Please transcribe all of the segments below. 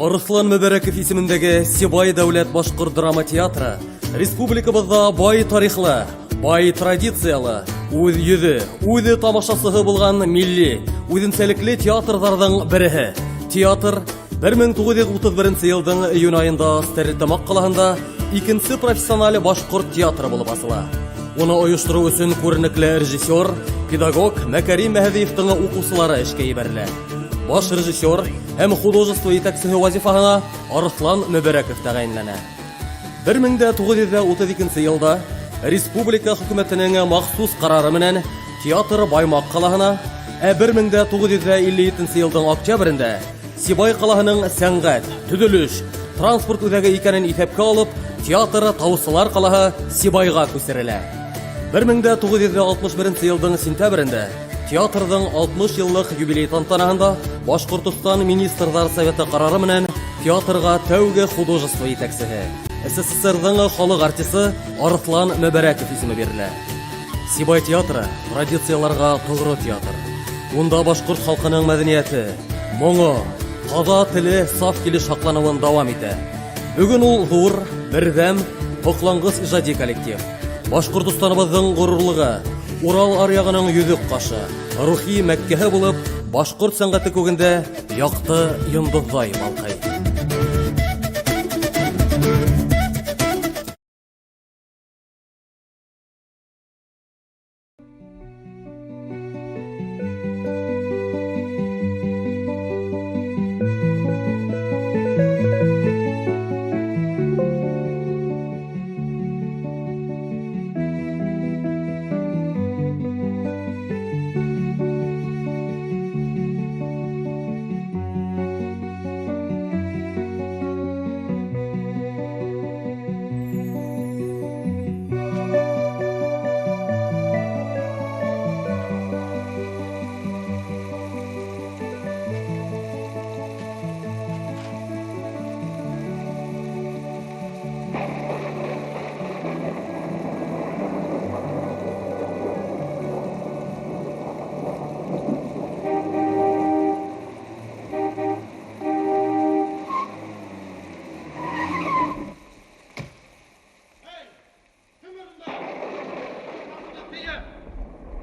Арыҫлан Мөбәрәков исемендәге Сибай дәүләт башҡорт драма театры республикабыҙҙа бай тарихлы, бай традициялы, үҙ йөҙө, үҙе тамашасыһы булған милли, үҙенсәлекле театрҙарҙың береһе. Театр 1931 йылдың июнь айында Стәрлетамаҡ ҡалаһында икенсе профессиональ башҡорт театры булып асыла. Уны ойоштороу өсөн күренекле режиссер, педагог Мәкәрим Мәһәҙиевтың уҡыусылары эшкә ебәрелә. Баш режиссер һәм художество етәксеһе вазифаһына Арыҫлан Мөбәрәков тәғәйенләнә. 1932 йылда республика хөкүмәтенең махсус ҡарары менән театр Баймаҡ ҡалаһына, ә 1957 йылдың октябрендә Сибай ҡалаһының сәнғәт, төҙөлөш, транспорт үҙәге икәнен иҫәпкә алып, театр Таусылар ҡалаһы Сибайға күсерелә. 1961 йылдың сентябрендә театрҙың 60 йыллыҡ юбилей тантанаһында Башҡортостан Министрҙар Советы ҡарары менән театрға тәүге художество етәксеһе, СССРҙың халыҡ артисы Арыҫлан Мөбәрәков исеме бирелә. Сибай театры традицияларға тоғро театр. Унда башҡорт халҡының мәҙәниәте, моңо, таҙа теле саф килеш һаҡланыуын дауам итә. Бөгөн ул ҙур, берҙәм, һоҡланғыс ижади коллектив. Башҡортостаныбыҙҙың ғорурлығы, Урал аръяғының йөҙөк ҡашы, рухи мәккәһе булып, башҡорт сәнғәте күгендә яҡты йондоҙҙай балҡый.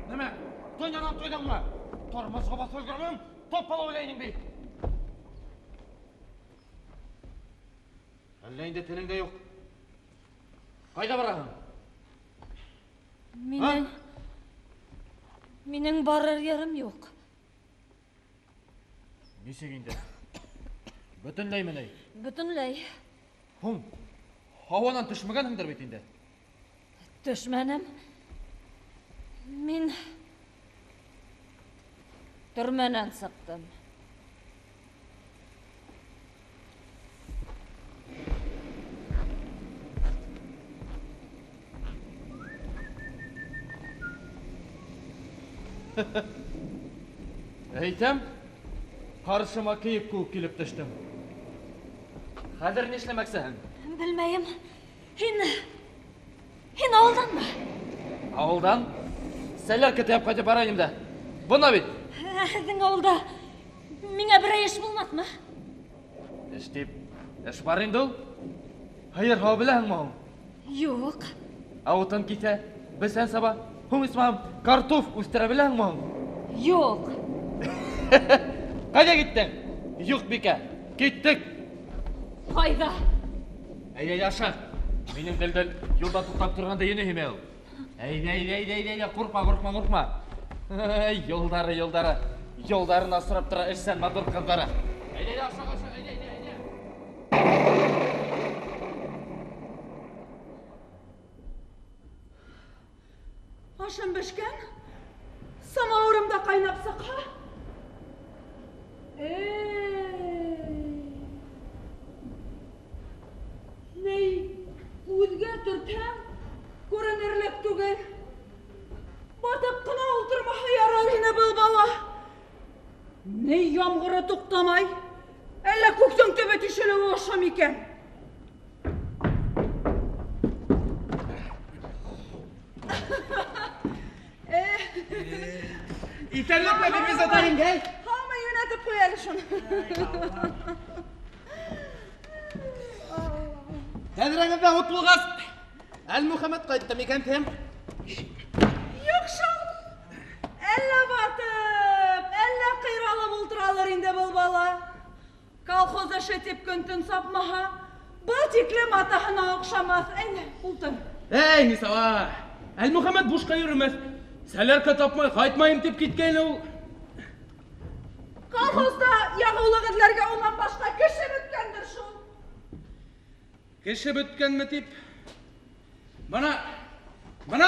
Нимә? Донъянан туйҙыңмы? Тормозға баҫып өлгөрмәм, топала уйлайның бит. Әллә инде телең дә юҡ. Ҡайҙа бараһың? Минең барыр ерем юҡ. Нисек инде? Бөтөнләйме ни? Бөтөнләй. Һуң, һауанан төшмәгәнһеңдер бит инде. Төшмәнем. Мин төрмәнән сыҡтым. Әйтәм, ҡаршыма кейек кеүек килеп төштөң. Хәҙер ни эшләмәксеһең? Белмәйем. Һин ауылданмы? Ауылдан? Сәләр көтәп ҡайтып барайым да. Бына бит. Һеҙҙең ауылда миңә берәй эш булмаҫмы? Эш тип, эш бар инде ул. Һыйыр һауа беләһеңме һуң? Юҡ. Ә утын киҫә, бесән саба. Һуң исмаһам, картоф үҫтерә беләһеңме һуң? Юҡ. Ҡайҙа киттең? Юҡ, бикә. Киттек. Ҡайҙа? Әйҙә, әйҙә, аша. Минең дел-дел юлда туҡтап торғанда йөнө һимә ул. Әйҙә, әйҙә, әйҙә, әйҙә, әйҙә, ҡурҡма, ҡурҡма, ҡурҡма. Эй, юлдары, юлдары. Юлдарын асрап тора эшсән матур ҡыҙҙары. Әйҙә, әйҙә, аша, аша, әйҙә, әйҙә, әйҙә. Ашым бешкән, самауырым да ҡайнап сыҡһа. Эй! Ней, күҙгә төртһәм, күренерлек түгел. Батып ҡына ултырмаһа ярар ине был бала. Ней ямғыры туҡтамай, әллә күктең төбө тишелеүе ошо микән? Иҫәнлекме, Бибизата еңгәй? Һаумы, йүнәтеп ҡуй әле шуны. Тәҙрәңеҙҙә ут булғас, Әлмөхәмәт ҡайтты микән тием? Юҡ шул. Әллә батып, әллә ҡыйралып ултыралыр инде был бала. Колхоз эше тип көн-төн сапмаһа, был тиклем атаһына оҡшамаҫ. Әйҙә, ултыр. Эй, Нисала, Әлмөхәмәт бушҡа йөрөмәҫ. Сәләркә тапмай ҡайтмайым тип киткәйне ул. Колхозда яғыулыҡ эҙләргә унан башҡа кеше бөткәндер шул. Кеше бөткәнме тип? Бына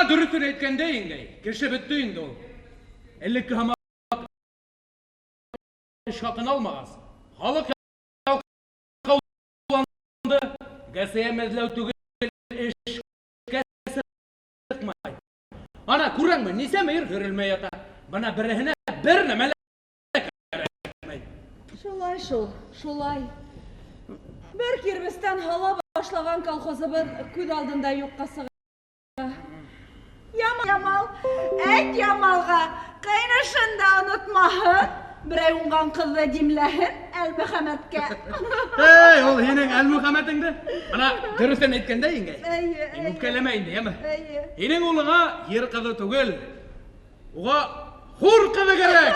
дөрөҫөн әйткәндә еңгәй, кеше бөттө инде ул. Элекке һымаҡ эш хаҡын алмағас, халыҡ ялҡауланды, ГСМ эҙләү түгел, эшкә сыҡмай. Ана, күрәңме, нисәмә ер һөрөлмәй ята. Бына береһенә бер нәмә лә кәрәкмәй. Шулай шул, шулай. Бер кирбестән һала башлаған колхозыбыҙ күҙ алдында юҡҡа сыға. Ямал, Ямал, әйт Ямалға, ҡайнышын да онотмаһын, берәй уңған ҡыҙҙы димләһен Әлмөхәмәткә. Эй, ул һинең Әлмөхәмәтеңде. Бына дөрөҫөн әйткәндә, еңгәй. Эйе, Һин эйе. үпкәләмә инде, яме. Эйе. Һинең улыңа ер ҡыҙы түгел, уға хур ҡыҙы кәрәк.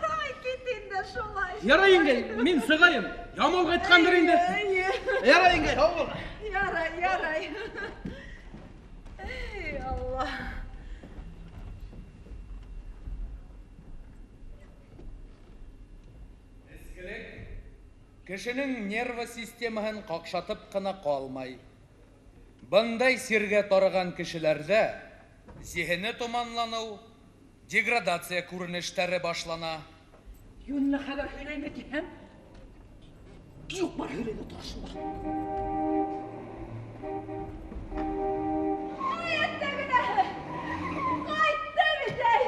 Ай, кит инде шулай. Ярай, еңгәй, мин сығайым. Ямал ҡайтҡандыр инде. Эйе. Ярай, еңгәй, һау бул. Ярай, ярай. Эй, Алла. Эскелек кешенең нервы системаһын ҡаҡшатып ҡына ҡалмай. Бындай сиргә тарыған кешеләрҙә зиһене томанланыу, деградация күренештәре башлана. Йүнле хәбәр һөйләйме тиһәм, юҡ бар һөйләй ҙә тора шунда. Ай, әттәгенәһе! Ҡайтты бит, әй!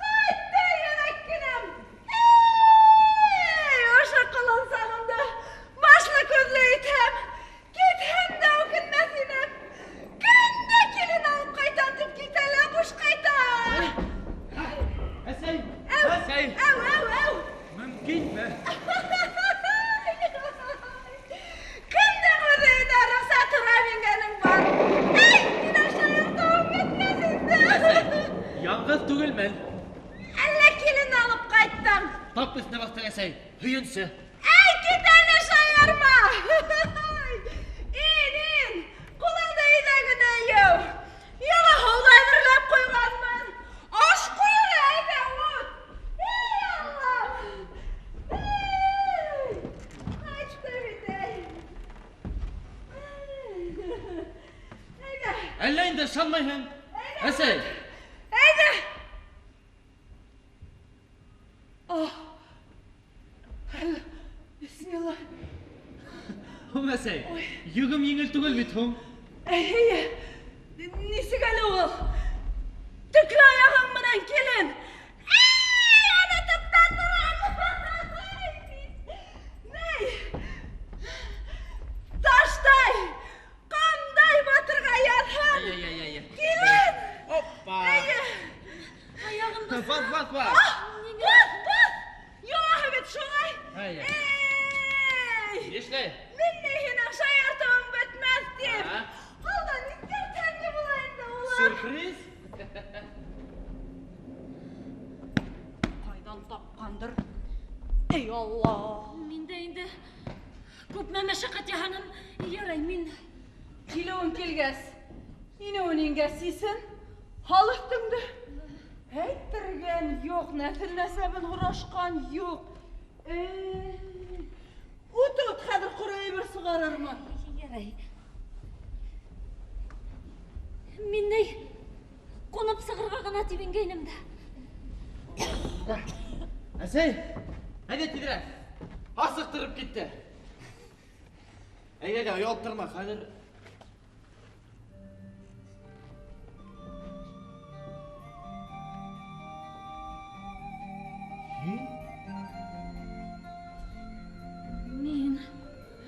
Ҡайтты йөрәккенәм! Эй, ошо ҡолонсағымды башлы күҙле итһәм, китһәм дә үкенмәҫ инем. Көн дә килен алып ҡайтам тип китә лә буш ҡайта. Әсәй, Әү, әсәй. әү, әү, әү. Мөмкинме? Кемдең үҙ өйөнә рөхсәт һорап ингәнең бар? Эй, минең шаяртыуым бөтмәҫ инде. Яңғыҙ түгелмен. Әллә килен алып ҡайттың? Тап өҫтөнә баҫтың, әсәй. Һөйөнсө. Эй, кит әле, шаярма! Ин, ин! Ҡулыңды өйҙә генә йыу. Йылы һыу ҙа әҙерләп ҡуйғанмын. Аш ҡуйыр, әйҙә, ут. Эй, Аллам! Эй! Ҡайтты бит, эй. Әйҙә. Әллә инде ышанмайһың? Әсәй. Әйҙә. Ах. Әллә, бисмилла. Һуң, әсәй, йөгөм еңел түгел бит һуң. Әйе, нисек әле ул? Төклө аяғың менән килен. Эй, онотоп та торам. Ней? Таштай, ҡандай батырға яҙһын. Әй, әй, әй, әй. Килен. Опа. Әйе. Аяғым баҫ. Баҫ, баҫ, баҫ. Ах, баҫ, баҫ. Йолаһы бит шулай. Әй, әй. Эй! Нишләй? Мин ни һинең шаяртыуың бөтмәҫ тип. Ә? Алдан иҫкәртһәң ни була инде улар? Сюрприз? Ҡайҙан тапҡандыр? Эй, Алла! Мин дә инде күпме мәшәҡәт яһаным. Ярай, мин Килеүең килгәс, инеүен ингәс сисен, һал өҫтөңдө. Әйттергән юҡ, нәҫел-нәсәбен һорашҡан юҡ. Эй, ут, ут, хәҙер ҡоро әйбер сығарырмын. Ярай. Мин ни ҡунып сығырға ғына тип ингәйнем дә. Әсәй, әйҙә тиҙерәк. Асыҡтырып китте. Әйҙә, әйҙә, оялып торма, хәҙер. Һин? Мин.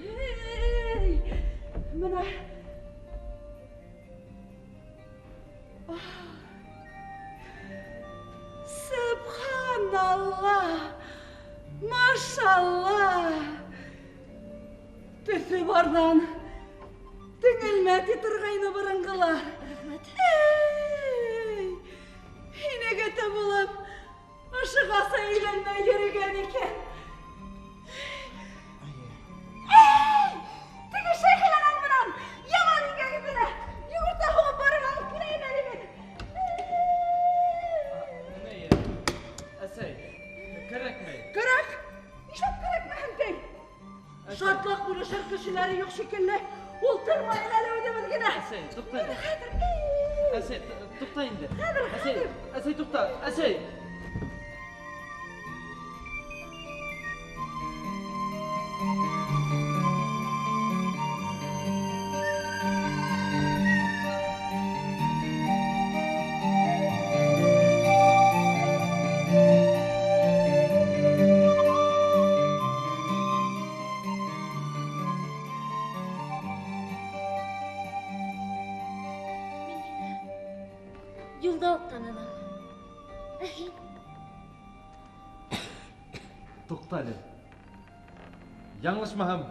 Эй, бына. Субханалла! Машалла! Төҫө барҙан Төңөлмә ти торғайны боронғолар. Рәхмәт. Эй! Һинең булып, ошоғаса өйләнмәй йөрөгән икән. Эй! Теге Шәйхел ағаң менән яман ингән генә. Йүгертә һуғып барып алып киләйем әле мин. Әсәй, кәрәкмәй. Кәрәк? Нишләп кәрәкмәһен ти? Шатлыҡ бүлешер кешеләре юҡ шикелле. Ултырмайын әле үҙебеҙ генә. Әсәй, туҡта әле. Хәҙер. Әсәй, туҡта инде. Хәҙер, Әсәй, хәҙер. әсәй, туҡта. Әсәй. Мин һине юлда уҡ таныным. Ә һин? Туҡта әле. Яңылышмаһам,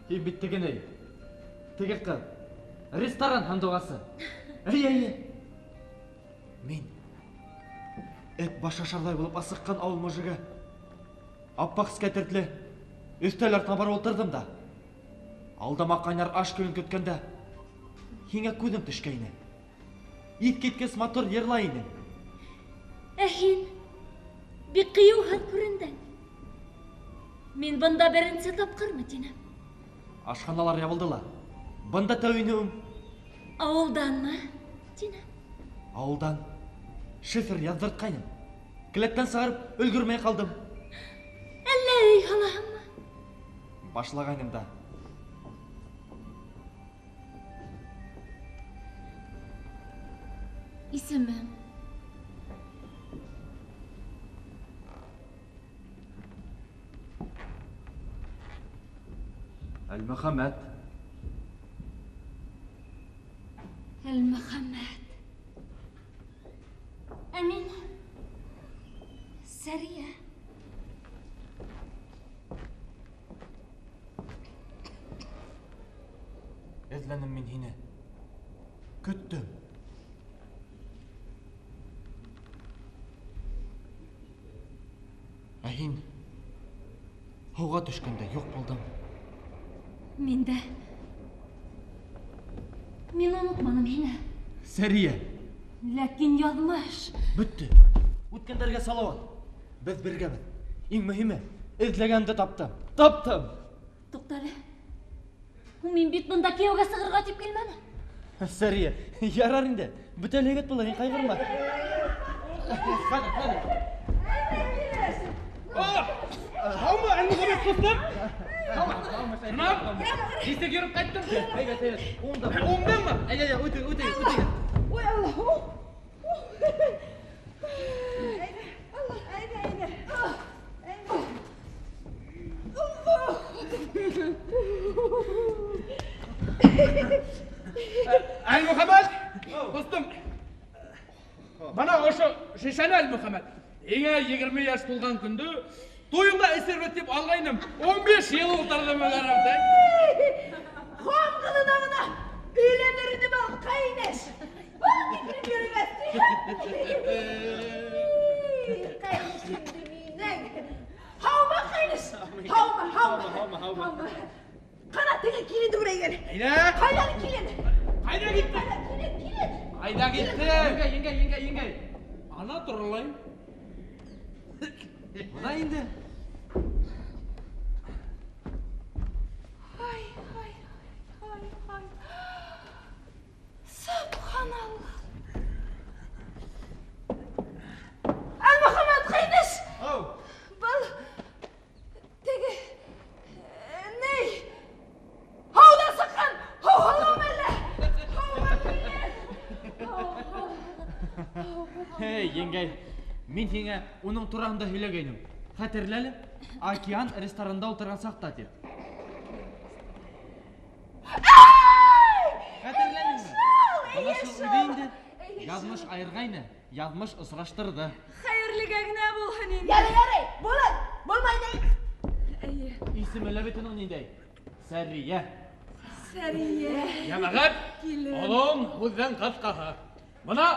һин бит теге ни? Теге ҡыҙ. Ресторан һандуғасы. Эйе, эйе. Мин эт баш ашарҙай булып асыҡҡан ауыл мужигы. Аппаҡ скәтертле өҫтәл артына барып ултырҙым да. Алдама ҡайнар аш көлөн көткәндә һиңә күҙем төшкәйне. Иҫ киткес матур йырлай инең. Ә һин бик ҡыйыуһыҙ күрендең. Мин бында беренсе тапҡырмы тинем? Ашханалар ябылды ла. Бында тәү инеүем. Ауылданмы тинем? Ауылдан шифер яҙҙыртҡайным. Келәттән сығарып өлгөрмәй ҡалдым. Әллә өй һалаһыңмы? Башлағайным да. Исемем. Әлмөхәмәт. Әлмөхәмәт. Ә мин Сәрия. Эҙләнем мин һине. Көттөм. Ә һин һыуға төшкәндә юҡ булдың. Мин дә. Мин онотманым һине. Сәрия. Ләкин яҙмыш. Бөттө. Үткәндәргә салауат. Беҙ бергәбеҙ. Иң мөһиме, эҙләгәнде таптым. Таптым. Туҡта әле. Мин бит бында кейәүгә сығырға тип килмәнем. Сәрия, ярар инде. Бөтә лә һәйбәт булыр, һин ҡайғырма. Хәҙер, хәҙер. Һаумы, Әлмөхәмәт ҡустым? Нисек йөрөп ҡайттың? Һәйбәт, һәйбәт. Уңдым. Уңдыңмы? Әйҙә, әйҙә, үтегеҙ, үтегеҙ, үтегеҙ. Ой, Алла. Әйҙә, әйҙә, әйҙә. Әлмөхәмәт, ҡустым. Бына ошо шешәне Әлмөхәмәт. Һиңә 20 йәш тулған көндө туйыңда эсербеҙ тип алғайным. 15 йыл ултырҙым мәгәрәм. Хан ҡыҙына ғына өйләнер инем был ҡәйнеш. Был тиклем йөрөмәҫ. Ҡәйнеш инде минең. Һаумы, ҡәйнеш? Һаумы, һаумы, Һаумы, һаумы. Ҡана, теге киленде күрәйек әле. Әйҙә. Ҡайҙа килен? Ҡайҙа китте? Ҡайҙа килен, килен? Ҡайҙа китте? Еңгәй, еңгәй, еңгәй, еңгәй. Ана торолай. Бына инде. Ай, ай, ай, ай. Субханалла. Әлмөхәмәт ҡәйнеш. Ау. Был теге ни? Һыуҙан сыҡҡан һыу һалыумы әллә? Һыуға килен. Эй, еңгәй, мин һиңә уның тураһында һөйләгәйнем. Хәтерлә әле, Океан ресторанында ултырған саҡта тип. Хәтерләнеңме? Бына шул үҙе инде. Яҙмыш айырғайны, яҙмыш осраштырҙы. Хәйерлегә генә булһын инде. Ярай, ярай, булыр, булмай ни. Эйе. Исеме лә бит уның ниндәй? Сәрия. Сәрия. Йәмәғәт, оҙон һүҙҙең ҡыҫҡаһы. Бына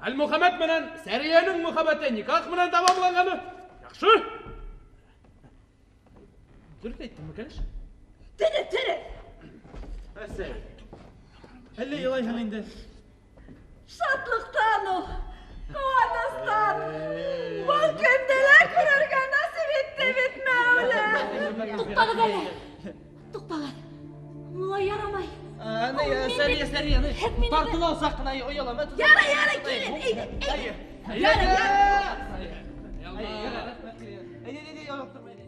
Әлмөхәмәт менән Сәриәнең мөхәббәте никах менән тамамланғаны. Яҡшы. Дөрөҫ әйттемме, кәләш? Тере, тере. Әсәй. Әллә илайһың инде? Шатлыҡтан ул, ҡыуаныстан. Был көндө лә күрергә насип итте бит Мәүлә. Туҡтағыҙ әле. Туҡтағыҙ. Улай ярамай. Аны, Сәрия, Сәрия, аны, тартын алсаҡ ҡына оялам. Ярай, ярай, килен, әйҙә, әйҙә. Ярай, ярай. Әйҙә, әйҙә, ялап торма, әйҙә.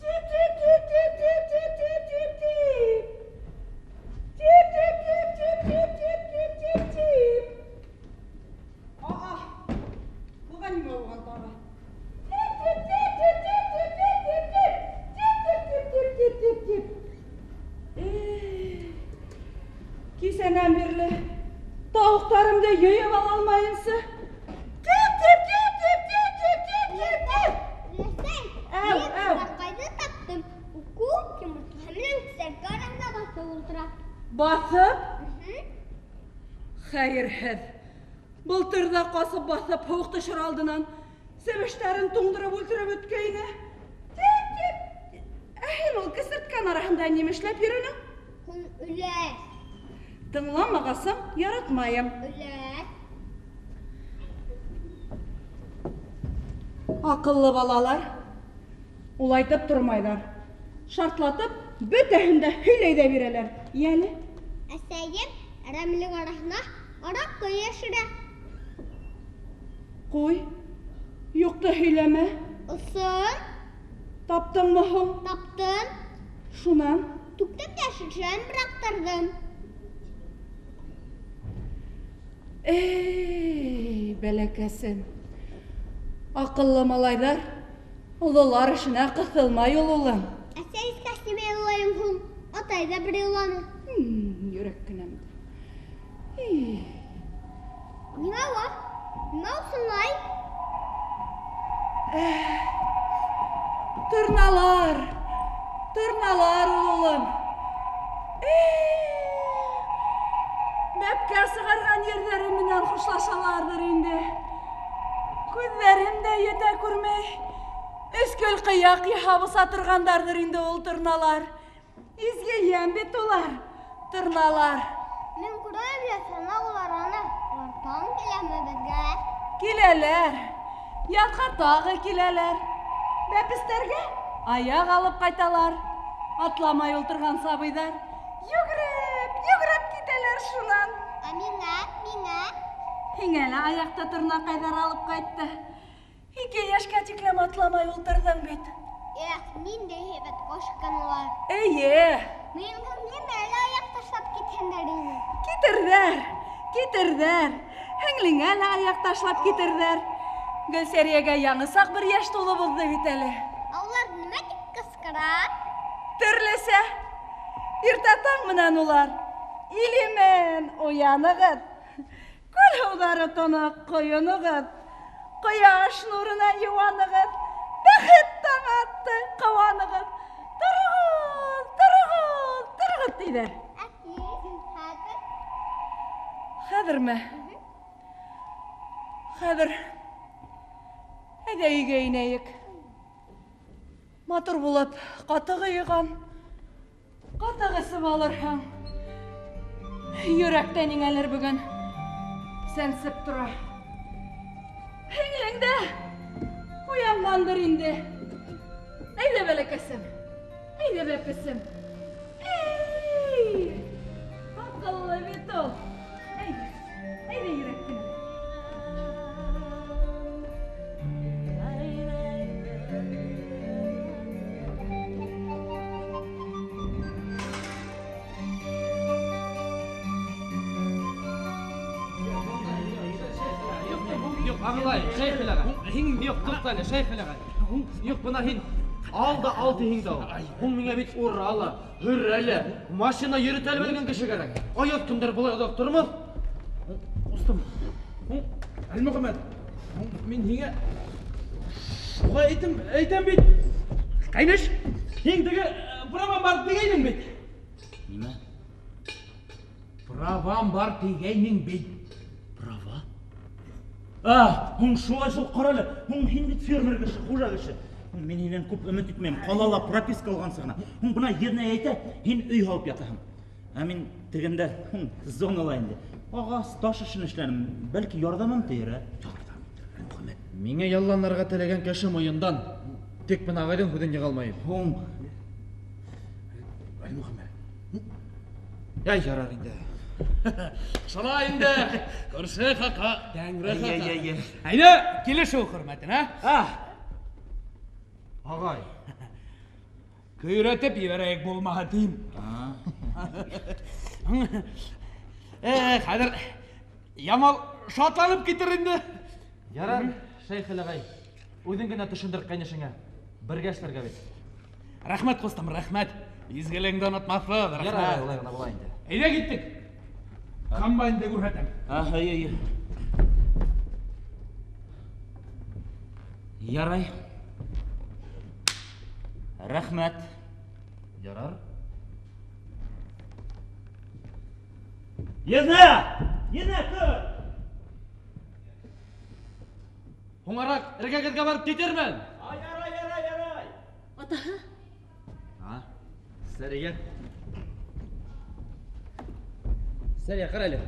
Тип, тип, тип, тип, тип, тип, тип, тип, тип. Тип, тип, тип, тип, тип, тип, тип, тип, тип. Aa, быға нимә булған тағы? Тип, тип, тип, тип, тип, тип, тип, тип, тип. Тип, тип, тип, тип, тип, тип, тип. Кисәнән бирле тауыҡтарымды йыйып ала алмайынсы. Тип, тип, тип, тип, тип, тип, тип, тип, тип. Өләсәй, Әү, мин әү. тырнаҡайҙы таптым. Ул күк йомортҡа менән кесерткә араһында баҫып ултыра. Баҫып? Хәйерһеҙ. Былтыр ҙа ҡасып баҫып һыуыҡ төшөр алдынан себештәрен туңдырып үлтереп бөткәйне. Тип, тип. Ә һин ул кесерткән араһында нимә эшләп йөрөнөң? Һуң өләс. Тыңламағасың, яратмайым. Өләс. Аҡыллы балалар улайтып тормайҙар. Шартлатып, бөтәһен дә һөйләй ҙә бирәләр. Йәле. Әсәйем әрәмлек араһына араҡы йәшерә. Ҡуй. Юҡты һөйләмә. Ысын. Таптыңмы һуң? Таптым. Шунан? Түктем дә шешән быраҡтырҙым. Эй, бәләкәсем. Аҡыллы малайҙар ололар эшенә ҡыҫылмай ул, улым. Әсәй иҫкәс нимә илайым һуң? Атай ҙа бер иланы. Йөрәк кенәм. Эй. Нимә бар? Нимә осонлай? Тырналар. Тырналар ул, улым. Эй, бәпкә сығарған ерҙәре менән хушлашаларҙыр инде. Күҙҙәрем дә етә күрмәй. Өскөл ҡыяҡ яһап оса торғандарҙыр инде ул тырналар. Изге йән бит улар, тырналар. Мин күрәм лә сана улар аны. Улар таң киләме беҙгә? Киләләр. Ятҡа тағы киләләр. Бәпестәргә аяҡ алып ҡайталар. Атламай ултырған сабыйҙар йүгереп, йүгереп китәләр шунан. Ә миңә, миңә? Һиңә лә аяҡта тырнаҡайҙар алып ҡайтты. 2 йәшкә тиклем атламай ултырҙың бит. Эх, ниндәй һәйбәт ҡош икән улар. Эйе. Минең һеңлем әле аяҡ ташлап китһендәр ине. Китерҙәр, китерҙәр. Һеңлеңә лә аяҡ ташлап китерҙәр. Гөлсәриәгә яңы саҡ 1 йәш тулып уҙҙы бит әле. Ә улар нимә тип ҡысҡыра? Төрлөсә. Иртә таң менән улар. Илемен уянығыҙ. Күл һыуҙары тоноҡ ҡойоноғоҙ. Ҡояш нурына йыуанығыҙ. Бәхет таң атты, ҡыуанығыҙ. Тороғоҙ, тороғоҙ, тороғоҙ тиҙәр. Ә хәҙер? Хәҙерме? Хәҙер. Әйҙә өйгә инәйек. Матур булып ҡатыҡ йыйған. Ҡатыҡ эсеп алырһың. Йөрәктән ниңәлер бөгөн сәнсеп тора. Һеңлең дә уянғандыр инде. Әйҙә, бәләкәсем. Әйҙә, бәпесем. Эй! Аҡыллы бит ул. Әйҙә, әйҙә йөрәк кенә. Юҡ, аңлай, шәйх ағай. Һин юҡ, туҡта әле, шәйх ағай. Юҡ, бына һин ал да ал тиһең дә ул. Һуң миңә бит ура ла, һөрә лә, машина йөрөтә лә белгән кеше кәрәк. Аяҙ көндәр былай оҙаҡ тормаҫ. Ҡустым. Әлмөхәмәт, Мин һиңә шуға әйтем, әйтәм бит. Ҡәйнеш, һин теге правам бар тигәйнең бит. Нимә? Правам бар тигәйнең бит. Права? А, һуң шулай шул, ҡара әле. Һуң һин бит фермер кеше, хужа кеше. Һуң мин һинән күп өмөт итмәйем. Ҡалала прописка алғансы ғына. Һуң бына еҙнәй әйтә, һин өй һалып ятаһың. Ә мин тегендә, һуң зонала инде. Ағас, таш эшен эшләнем. Бәлки ярҙамым тейер, ә? Ярҙам. Миңә ялланырға теләгән кеше муйындан. Тик бына ағайҙың һүҙен йыға алмайым. Һуң Әлмөхәммәт. Яй, ярар инде. Шулай инде. Күрше хаҡы, тәңре Әй, әй, әй, хаҡы. Әйҙә, килешеү хөрмәтенә. Ағай. Көйрәтеп ебәрәйек булмаһа тим. Хәҙер Ямал шатланып китер инде. Ярар, Шәйхел ағай. Үҙең генә төшөндөр ҡәйнешеңә. Бергә эшләргә бит. Рәхмәт, ҡустым, рәхмәт. Изгелегеңде онотмаҫбыҙ, Ярар, рәхмәт. улай ғына була инде. Әйҙә киттек. Комбайнды күрһәтәм. Ай, ай, ай. Ярай. Рәхмәт. Ярар. Еҙнә! Еҙнә, көр! Һуңыраҡ эргәгеҙгә барып китермен. Ай, ярай, ярай, ярай. Атаһы? А, Сәрия. Сәрия, ҡара әле.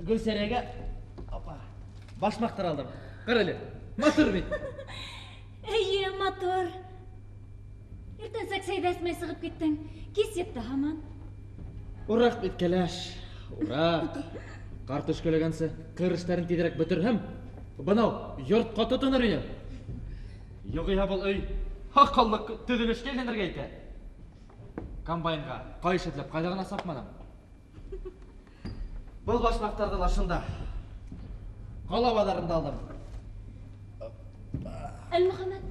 Гөлсәриәгә апа, башмаҡтар алдым. Ҡара әле. Матур бит. Эйе, матур. Иртәнсәк сәй ҙә эсмәй сығып киттең. Кис етте һаман. Ураҡ бит, кәләш. Ураҡ. Ҡар төшкөләгәнсе ҡыр эштәрен тиҙерәк бөтөрһәм, бынау йортҡа тотонор инем. Юғиһә был өй һаҡаллыҡ төҙөлөшкә әйләнергә итә. Комбайнға ҡайыш эҙләп ҡайҙа ғына сапманым. Был башмаҡтарҙы ла шунда ҡала баҙарында алдым. Әлмөхәмәт,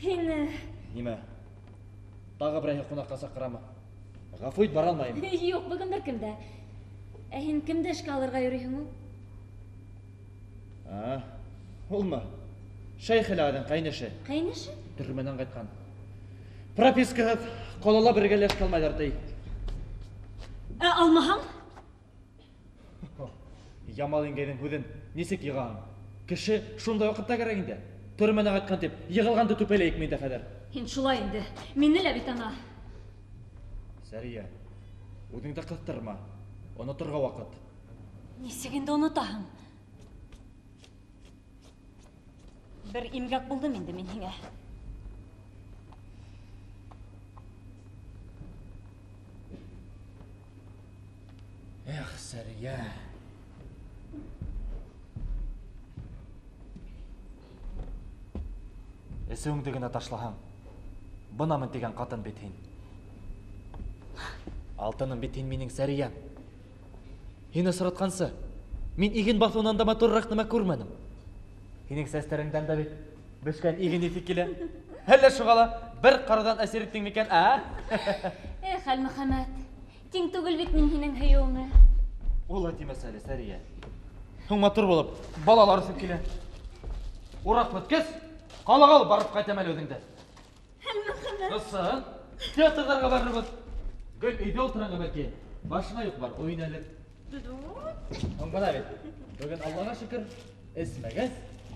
һин, Нимә? Тағы берәйһе ҡунаҡҡа саҡырамы? Ғәфү ит, бара алмайым. Юҡ, бөгөн бер кем дә. Ә һин кемде эшкә алырға йөрөйһөң ул? А, улмы? Шәйхел ағайҙың ҡәйнеше. Ҡәйнеше? Төрмәнән ҡайтҡан. Пропискаһыҙ ҡалала бергә лә эшкә алмайҙар, ти. Ә алмаһаң? Ямал еңгәйҙең һүҙен нисек йығаһың? Кеше шундай ваҡытта кәрәк инде. Төрмәнән ҡайтҡан тип, йығылғанды түпәләйек миндә хәҙер. Һин шулай инде. Мине лә бит ана. Сәрия, үҙеңде ҡыҫтырма. Оноторға ваҡыт. Нисек инде онотаһың? Бер имгәк булдым инде мин һиңә. Эх, Сәрия. Эсеүеңде генә ташлаһаң, бынамын тигән ҡатын бит һин. Алтыным бит һин минең Сәриәм. Һине осратҡансы, мин иген баҫыуынан да матурыраҡ нәмә күрмәнем. Һинең сәстәреңдән дә бит бешкән иген еҫе килә. Әллә шуға ла бер ҡарауҙан әсир иттең микән, ә? Эх, Әлмөхәмәт, тиң түгел бит мин һинең һөйөүеңә. Улай тимәс әле, Сәрия. Һуң матур булып, балалар үҫеп килә. Ураҡ бөткәс, ҡалаға алып барып ҡайтам әле үҙеңде. Әлмөхәмәт. Ысын, театрҙарға барырбыҙ. Гел өйҙә ултырғанға бәлки, башыңа юҡ бар, уйын әле. Һуң бына бит, бөгөн Аллаға шөкөр, эсмәгәс,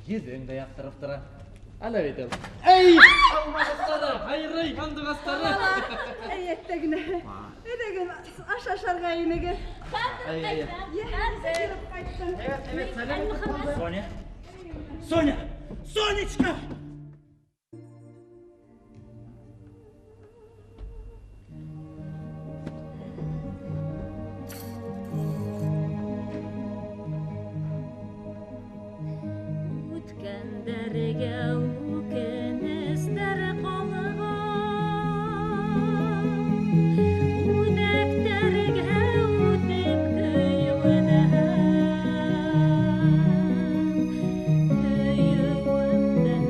йөҙөң дә яҡтырып тора. Әле бит ул. Эй, алмағастары, хайрый, һандуғастары. Әй, әттәгенә. Әйҙәгеҙ, аш ашарға инегеҙ. Әй, әй, әй. Хәҙер ҡайттым. Әйбәт, сәләм. Соня! Соня! Сонечка! Үткәндәргә үкенестәр ҡалған, үҙәктәргә үтеп көйөүенән, һөйөүемдән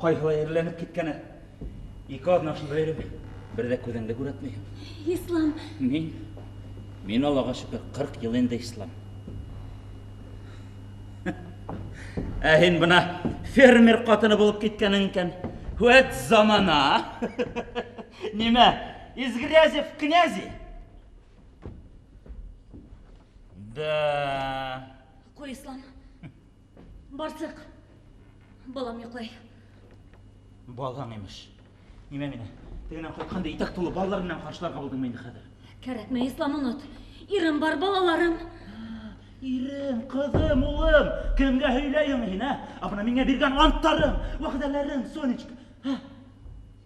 Ҡайһылай эреләнеп киткән, ә? Ике аҙна шунда йөрөп, бер ҙә күҙеңде күрәтмәйһең. Ислам. Мин, мин Аллаға шөкөр, 40 йыл инде ислам. Ә һин бына фермер ҡатыны булып киткәнең икән. Вәт замана. Нимә, из грязи в князи? Да. Ҡуй, Ислам. Барсыҡ. Балам йоҡлай. Балаң имеш. Нимә мине? Тегенән ҡайтҡанда итәк тулы балалар менән ҡаршыларға булдыңмы инде хәҙер? Кәрәкмәй, Ислам, онот. Ирем бар, балаларым. Ирем, ҡыҙым, улым, кемгә һөйләйһең һин, ә? Ә бына миңә биргән анттарың, вәғәҙәләрең, Сонечка. Ә?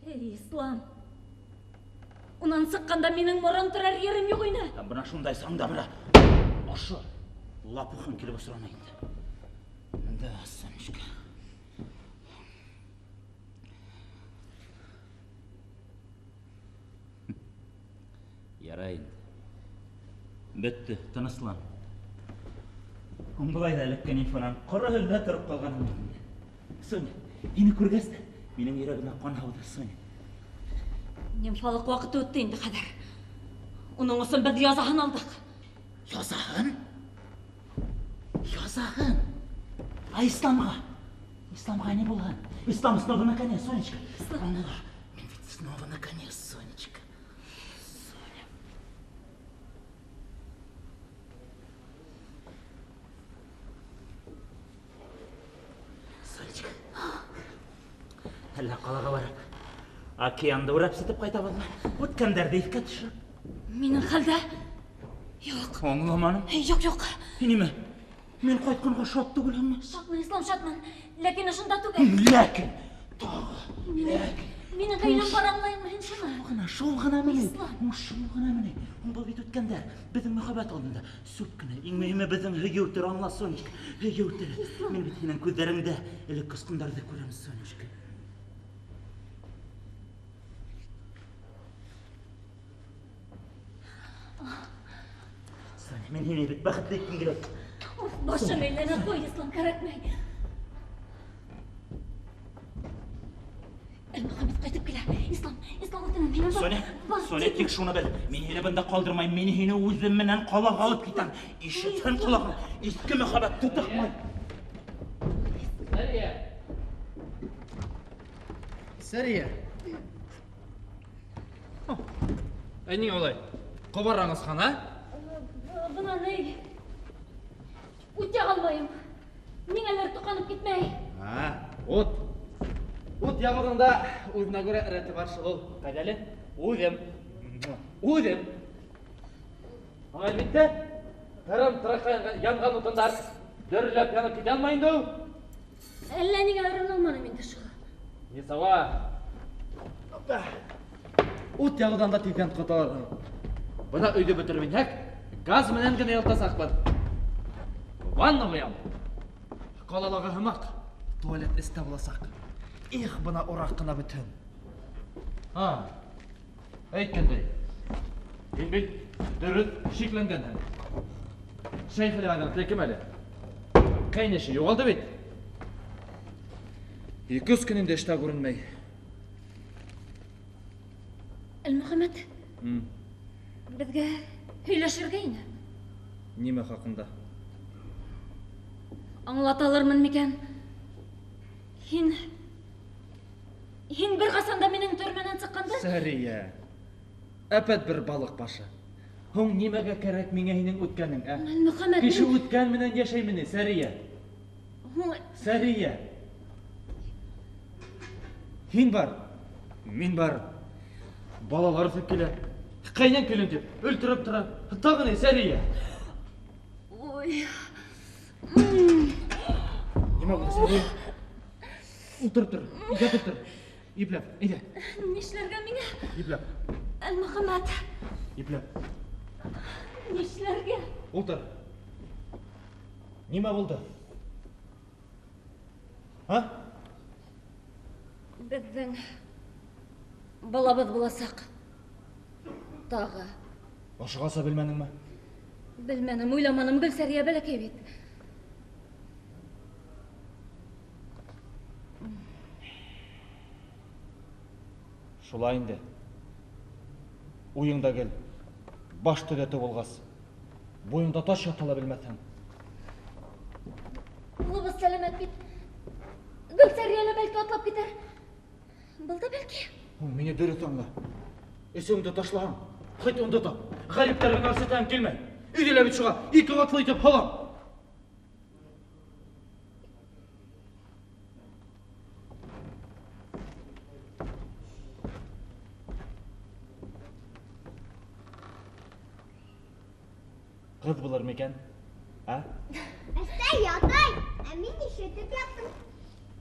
Эй, Ислам. Унан сыҡҡанда минең морон терәр ерем юҡ ине. Һәм бына шундай саңда бына ошо лопухың килеп осраны инде. Да, Сонечка. Ярай инде. Бөттө, тыныслан. Һуң былай ҙа эләккән инфонан ҡоро һөлдә тороп ҡалғанмын бит инде. Соня, һине күргәс тә минең йөрәгемә ҡан һауҙы, Соня. Нимфалыҡ ваҡыты үтте инде хәҙер. Уның өсөн беҙ язаһын алдыҡ. Язаһын? Язаһын? Ә Исламға? Исламға ни булһын? Ислам снова на коне, Сонечка. Аңла, мин бит снова на коне, Сонечка. Соня. Сонечка. Әллә ҡалаға барып, океанды урап ситеп ҡайтабыҙмы? Үткәндәрҙе иҫкә төшөрөп. Минең хәлдә юҡ. Аңламаным. Юҡ, юҡ. Нимә? Мин ҡайтҡанға шат түгелһеңме? Шатмын, Ислам, шатмын. Ләкин ошонда түгел. Ләкин тағы, ләкин. Минең ғаиләм бар, аңлайыңмы һин шуны? Шул ғына, шул ғына мени. Ислам. Шул ғына мени. Был бит үткәндәр. Беҙҙең мөхәббәт алдында сүп кенә. Иң мөһиме беҙҙең һөйөү төр, аңла, Сонечка. Һөйөү төр. Мин бит һинең күҙҙәреңдә элек осҡондарҙы күрәм, Сонечка. Соня, мин һине бит бәхетле иткем килә. Башым әйләнә, ҡуй, Ислам, кәрәкмәй. Әлмөхәмәт ҡайтып килә. Ислам, Ислам, үтенәм, һинән бар. Соня, Бар, Соня, тик шуны бел. Мин һине бында ҡалдырмайым, мин һине үҙем менән ҡалаға алып китәм. Ишетһен ҡолағың, иҫке мөхәббәт тутыҡмай. Сәрия. Сәрия. Ә ниңә улай? Ҡобараңыз хан, ә? Бына ни? Ут яға алмайым. Ниңәлер тоҡанып китмәй. А, ут. Ут яғыуҙың да үҙенә күрә рәте бар шул ул. Ҡайҙа әле? Үҙем. Үҙем. Әлбиттә, тырым тырыҡ янған утындар дөрләп янып китә алмай инде ул. Әллә ниңә өйрәнә алманым инде шул. Нисауа. Ут яғыуҙан да тиҙҙән ҡотолорһоң. Бына өйҙө бөтөрөп инһәк, газ менән генә йылытасаҡбыҙ. Ванна ҡуям. Ҡалалағы һымаҡ туалет эстә буласаҡ. Их, бына ураҡ ҡына бөтһөн. А, әйткәндәй, һин бит дөрөҫ шикләнгәнһең. Шәйхелбайҙың теле кем әле? Ҡәйнеше юғалды бит. Ике-өс көн инде эштә күренмәй. Әлмөхәмәт, беҙгә һөйләшергә ине. Нимә хаҡында? Аңлата алырмын микән? Һин бер ҡасан да минең төрмәнән сыҡҡанда? Сәрия, әпәт бер балыҡ башы. Һуң нимәгә кәрәк миңә һинең үткәнең, ә? Әлмөхәмәт, Кеше мин үткән менән йәшәйме ни, Сәрия? Һуң Сәрия. Һин бар, мин бар. Балалар үҫеп килә. Ҡәйнәң килен тип өлтөрөп тора. Тағы ни, Сәрия? Ой. Нимә булды, Сәрия? Ултырып тор, ятып тор. Ипләп, әйҙә. Нишләргә миңә? Ипләп. Әлмөхәмәт. Ипләп. Нишләргә? Ултыр. Нимә булды? Һа? Беҙҙең балабыҙ буласаҡ. Тағы. Ошоғаса белмәнеңме? Белмәнем, уйламаным, Гөлсәрия бәләкәй бит. Шулай инде. Уйыңда гел баш төҙәтеү булғас, буйыңда таш ята ла белмәҫһең. Улыбыҙ сәләмәт бит. Гөлсәрйә лә бәлки атлап китер. Был да бәлки. Һуң мине дөрөҫ аңла. Эсеүеңде ташлаһаң, хәт унда тап. Ғәриптәргә күрһәтәһем килмәй. Өйҙә лә бит шуға ике ҡатлы итеп һалам. Ҡыҙ булыр микән? Ә? Әсәй, ятай. Ә мин ишетеп яттым.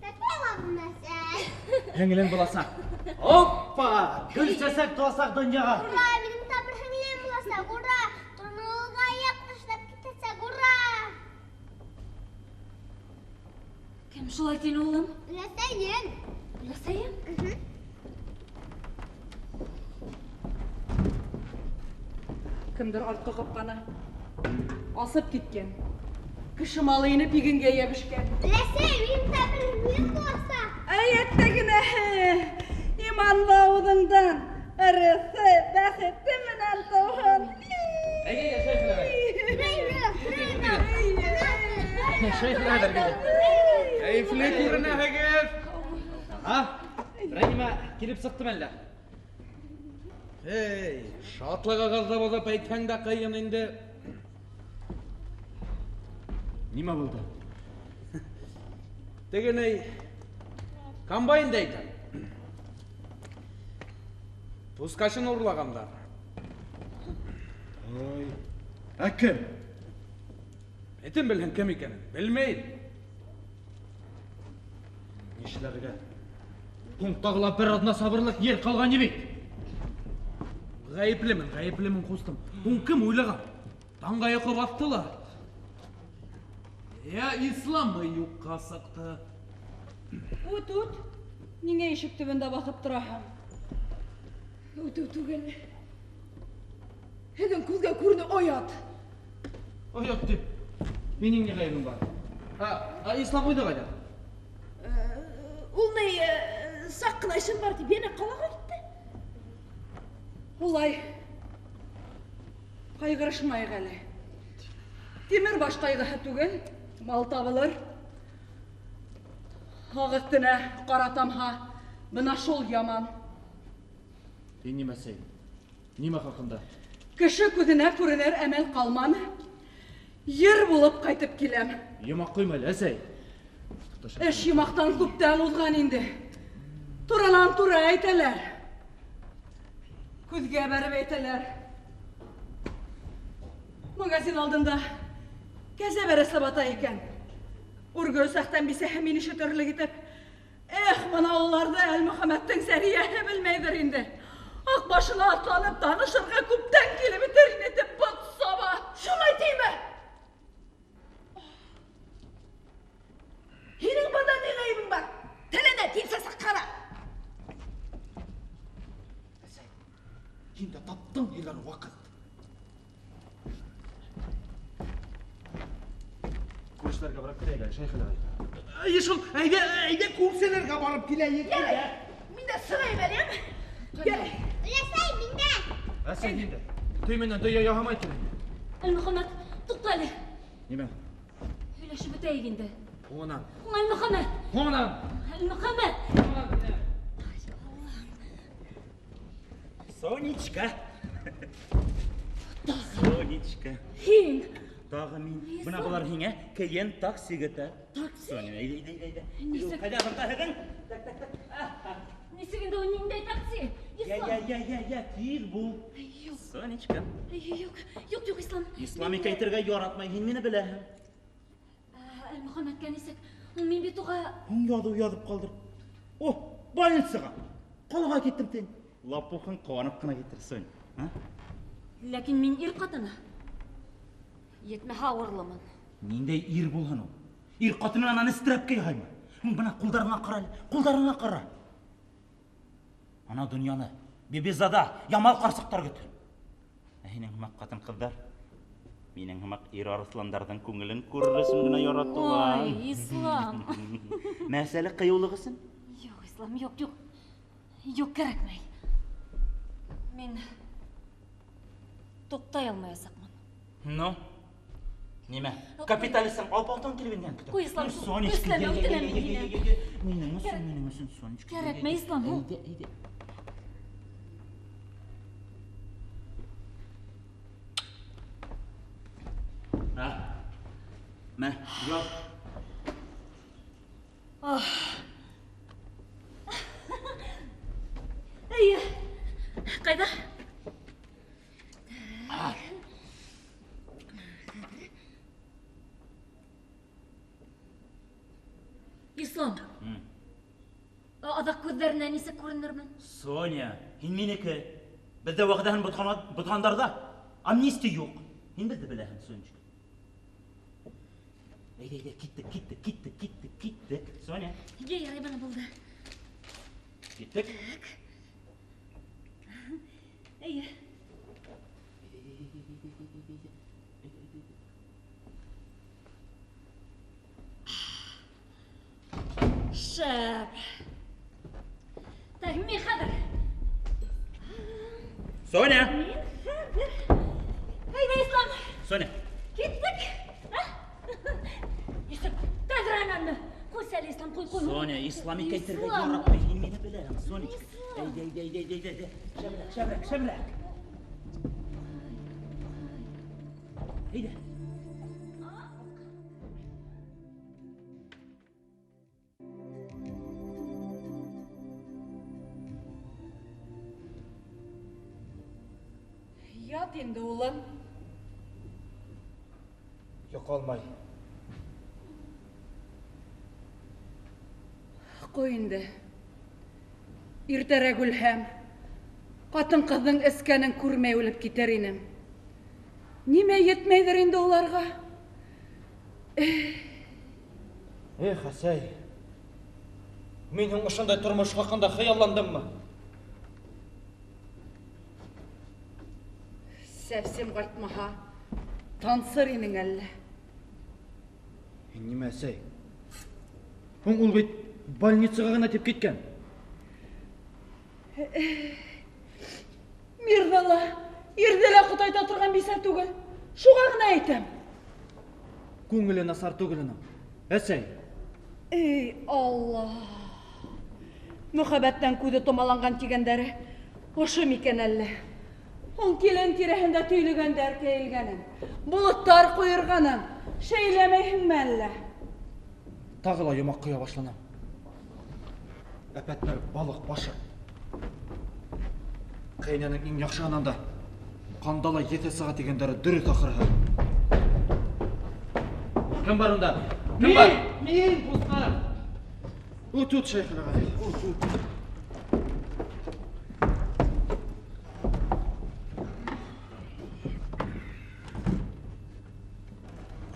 Тәпәй аламын, әсәй. Һеңлең буласаҡ. Опа! Гөлсәсәк тыуасаҡ донъяға. Ура, минең тағы бер һеңлем буласаҡ, ура! Торналыға аяҡ ташлап китәсәк, ура! Кем шулай тине, улым? Өләсәйем. Өләсәйем? Кемдер артҡы ҡапҡаны асып киткән. Кеше малы инеп игенгә йәбешкән. Өләсәй, минең тағы бер һеңлем буласаҡ. Әй, әттәгенәһе, иманлы ауыҙыңдан ырыҫы, бәхете менән тыуһын. Кәйефле күренәһегеҙ. Ага, берәй нимә килеп сыҡтымы әллә? Эй, шатлығығыҙҙы боҙоп әйтһәң дә ҡыйын инде. Нимә булды? Теге ни, комбайнды әйтәм. Пускашын урлағандар. Ой, ә кем? Этем белһен кем икәнен, белмәйем. Нишләргә? Һуң тағы ла бер аҙна сабырлыҡ ер ҡалған бит. Ғәйеплемен, ғәйеплемен, ҡустым. Һуң кем уйлаған? Таңға йоҡо баҫты ла. Я Исламы юҡҡа сыҡты. Үт, үт. Ниңә ишек төбөндә баҫып тораһың? Үтеү түгел. Һеҙҙең күҙгә күренеү оят. Оят тип. Минең ни ғәйебем бар? Ә Ислам уйҙа ҡайҙа? Ул ни, саҡ ҡына эшем бар тип йәнә ҡалаға китте. Улай ҡайғырышмайыҡ әле. Тимер баш ҡайғыһы түгел, мал табылыр. Ағ өҫтөнә ҡара тамһа, бына шул яман. Һин нимә әсәй? Нимә хаҡында? Кеше күҙенә күренер әмәл ҡалманы. Ер булып ҡайтып киләм. Йомаҡ ҡуйма әле, әсәй. Эш йомаҡтан күптән уҙған инде. Туранан тура әйтәләр. Күҙгә бәреп әйтәләр. Магазин алдында кәзә бәрәсләп ата икән. Үргөл сәхтән бисәһе мине ишетерлек итеп, эх, бына уларҙы Әлмөхәмәттең Сәриәһе белмәйҙер инде. Аҡ башына атланып танышырға күптән килеп бөтөр ине тип бот саба. Шулай тиме? Һинең бында ни ғәйебең бар? Теленә тилсәсәк ҡара. Әсәй, һин дә таптың һөйләр ваҡыт. Күршеләргә барып киләйек әле, Шәйхел ағай. Әйе шул, әйҙә, әйҙә күршеләргә барып киләйек. Ярай, мин дә сығайым әле, яме? Ярай. Өләсәй, мин дә. Әсәй, һин дә. Төй менән дөйә яһамай тор инде. Әлмөхәмәт, туҡта әле. Нимә? Һөйләшеп бөтәйек инде. Һуңынан. Әлмөхәмәт. Һуңынан. Әлмөхәмәт. Сонечка. Сонечка. Һин. Тағы мин. Ислам. Бына былар һиңә кейен такси көтә. Такси? Соня, әйҙә, әйҙә, әйҙә. Нисек? Ҡайҙа бында Так, так, так. Нисек инде ул ниндәй такси? Я, Ислам. я, я, я, я, тиҙ бул. Юҡ. Сонечка. Юҡ, юҡ, юҡ, Ислам. Ислам икән әйтергә яратмай, һин мине беләһең. Әлмөхәмәткә нисек? Мин бит уға Һуң яҙыу яҙып ҡалдыр. О, больницаға. Ҡалаға киттем тин. Лопухын ҡыуанып ҡына китер, Сонь. А? Ләкин мин ир ҡатыны. Етмәһә ауырлымын. Ниндәй ир булһын ул? Ир ҡатыны ананы стрәпкә яһаймы? Һуң бына ҡулдарыңа ҡара әле, ҡулдарыңа ҡара. Ана донъяны Бибизада, Ямал ҡарсыҡтар көтә. Ә һинең һымаҡ ҡатын-ҡыҙҙар минең һымаҡ ир арыҫландарҙың күңелен күрер өсөн генә яратыла. Ой, Ислам. Мәсьәлә ҡыйыулыҡ өсөн. Юҡ, Ислам, юҡ, юҡ. Юҡ, кәрәкмәй. Мин туҡтай алмаясаҡмын. Ну, нимә? Капиталистың алпауытын килеп ингән көтәм. Ҡуй, Ислам, Ну, Сонечка, көсләмә, е, е, үтенәм е, мин е, һине. е, е, Минең өсөн, минең өсөн, Сонечка. Кәрәкмәй, Ислам, ул. Әйҙә, әйҙә. А, мә, яҙ. Эйе. Ҡайҙа? Ислам. Аҙаҡ күҙҙәренә нисек күренермен? Соня, һин минеке. Беҙҙә вәғәҙәһен боҙғандарҙа амнистия юҡ. Һин беҙҙе беләһең, Сонечка. Әйҙә, әйҙә, киттек, киттек, киттек, киттек, киттек. Соня. Йә, ярай, бына булды. Киттек. Эйе. Шәп. Так, мин хәҙер. Соня! Мин хәҙер. Әйҙә, Ислам. Соня. Киттек. Нисек тәҙрәнәнме? Ҡуй әле, Ислам, ҡуй, ҡуй. Соня, Ислам икәйтергә Ислам. яратмай. Һин мине беләһең, Сонечка. Ислам. Әйҙә, әйҙә, әйҙә, әйҙә, әйҙә. Шәберәк, шәберәк, шәберәк. Әйҙә. Ят инде, улым. Йоҡо алмай. Ҡуй инде. Иртәрәк үлһәм, ҡатын-ҡыҙҙың эскәнен күрмәй үлеп китер инем. Нимә етмәйҙер инде уларға? Эх, әсәй. Мин һуң ошондай тормош хаҡында хыялландыммы? Сәфсем ҡайтмаһа, тансыр инең әллә? Һин нимә, әсәй? Һуң ул бит больницаға ғына тип киткән. Мирҙе лә, ирҙе лә ҡотайта торған бисә түгел. Шуға ғына әйтәм. Күңеле насар түгел уның. Әсәй. Эй, Алла! Мөхәббәттән күҙе томаланған тигәндәре ошо микән әллә? Һуң килен тирәһендә төйлөгәндәр кәйелгәнен, болоттар ҡуйырғанын шәйләмәйһеңме әллә? Тағы ла йомаҡ ҡоя башланым. Әпәт бер балыҡ башы. Ҡәйнәнең иң яҡшыһынан да ҡандала еҫе сыға тигәндәре дөрөҫ ахырыһы. Кем бар унда? Кем бар? Мин, дуҫтар. Үт, үт, Шәйхел ағай. Үт, үт.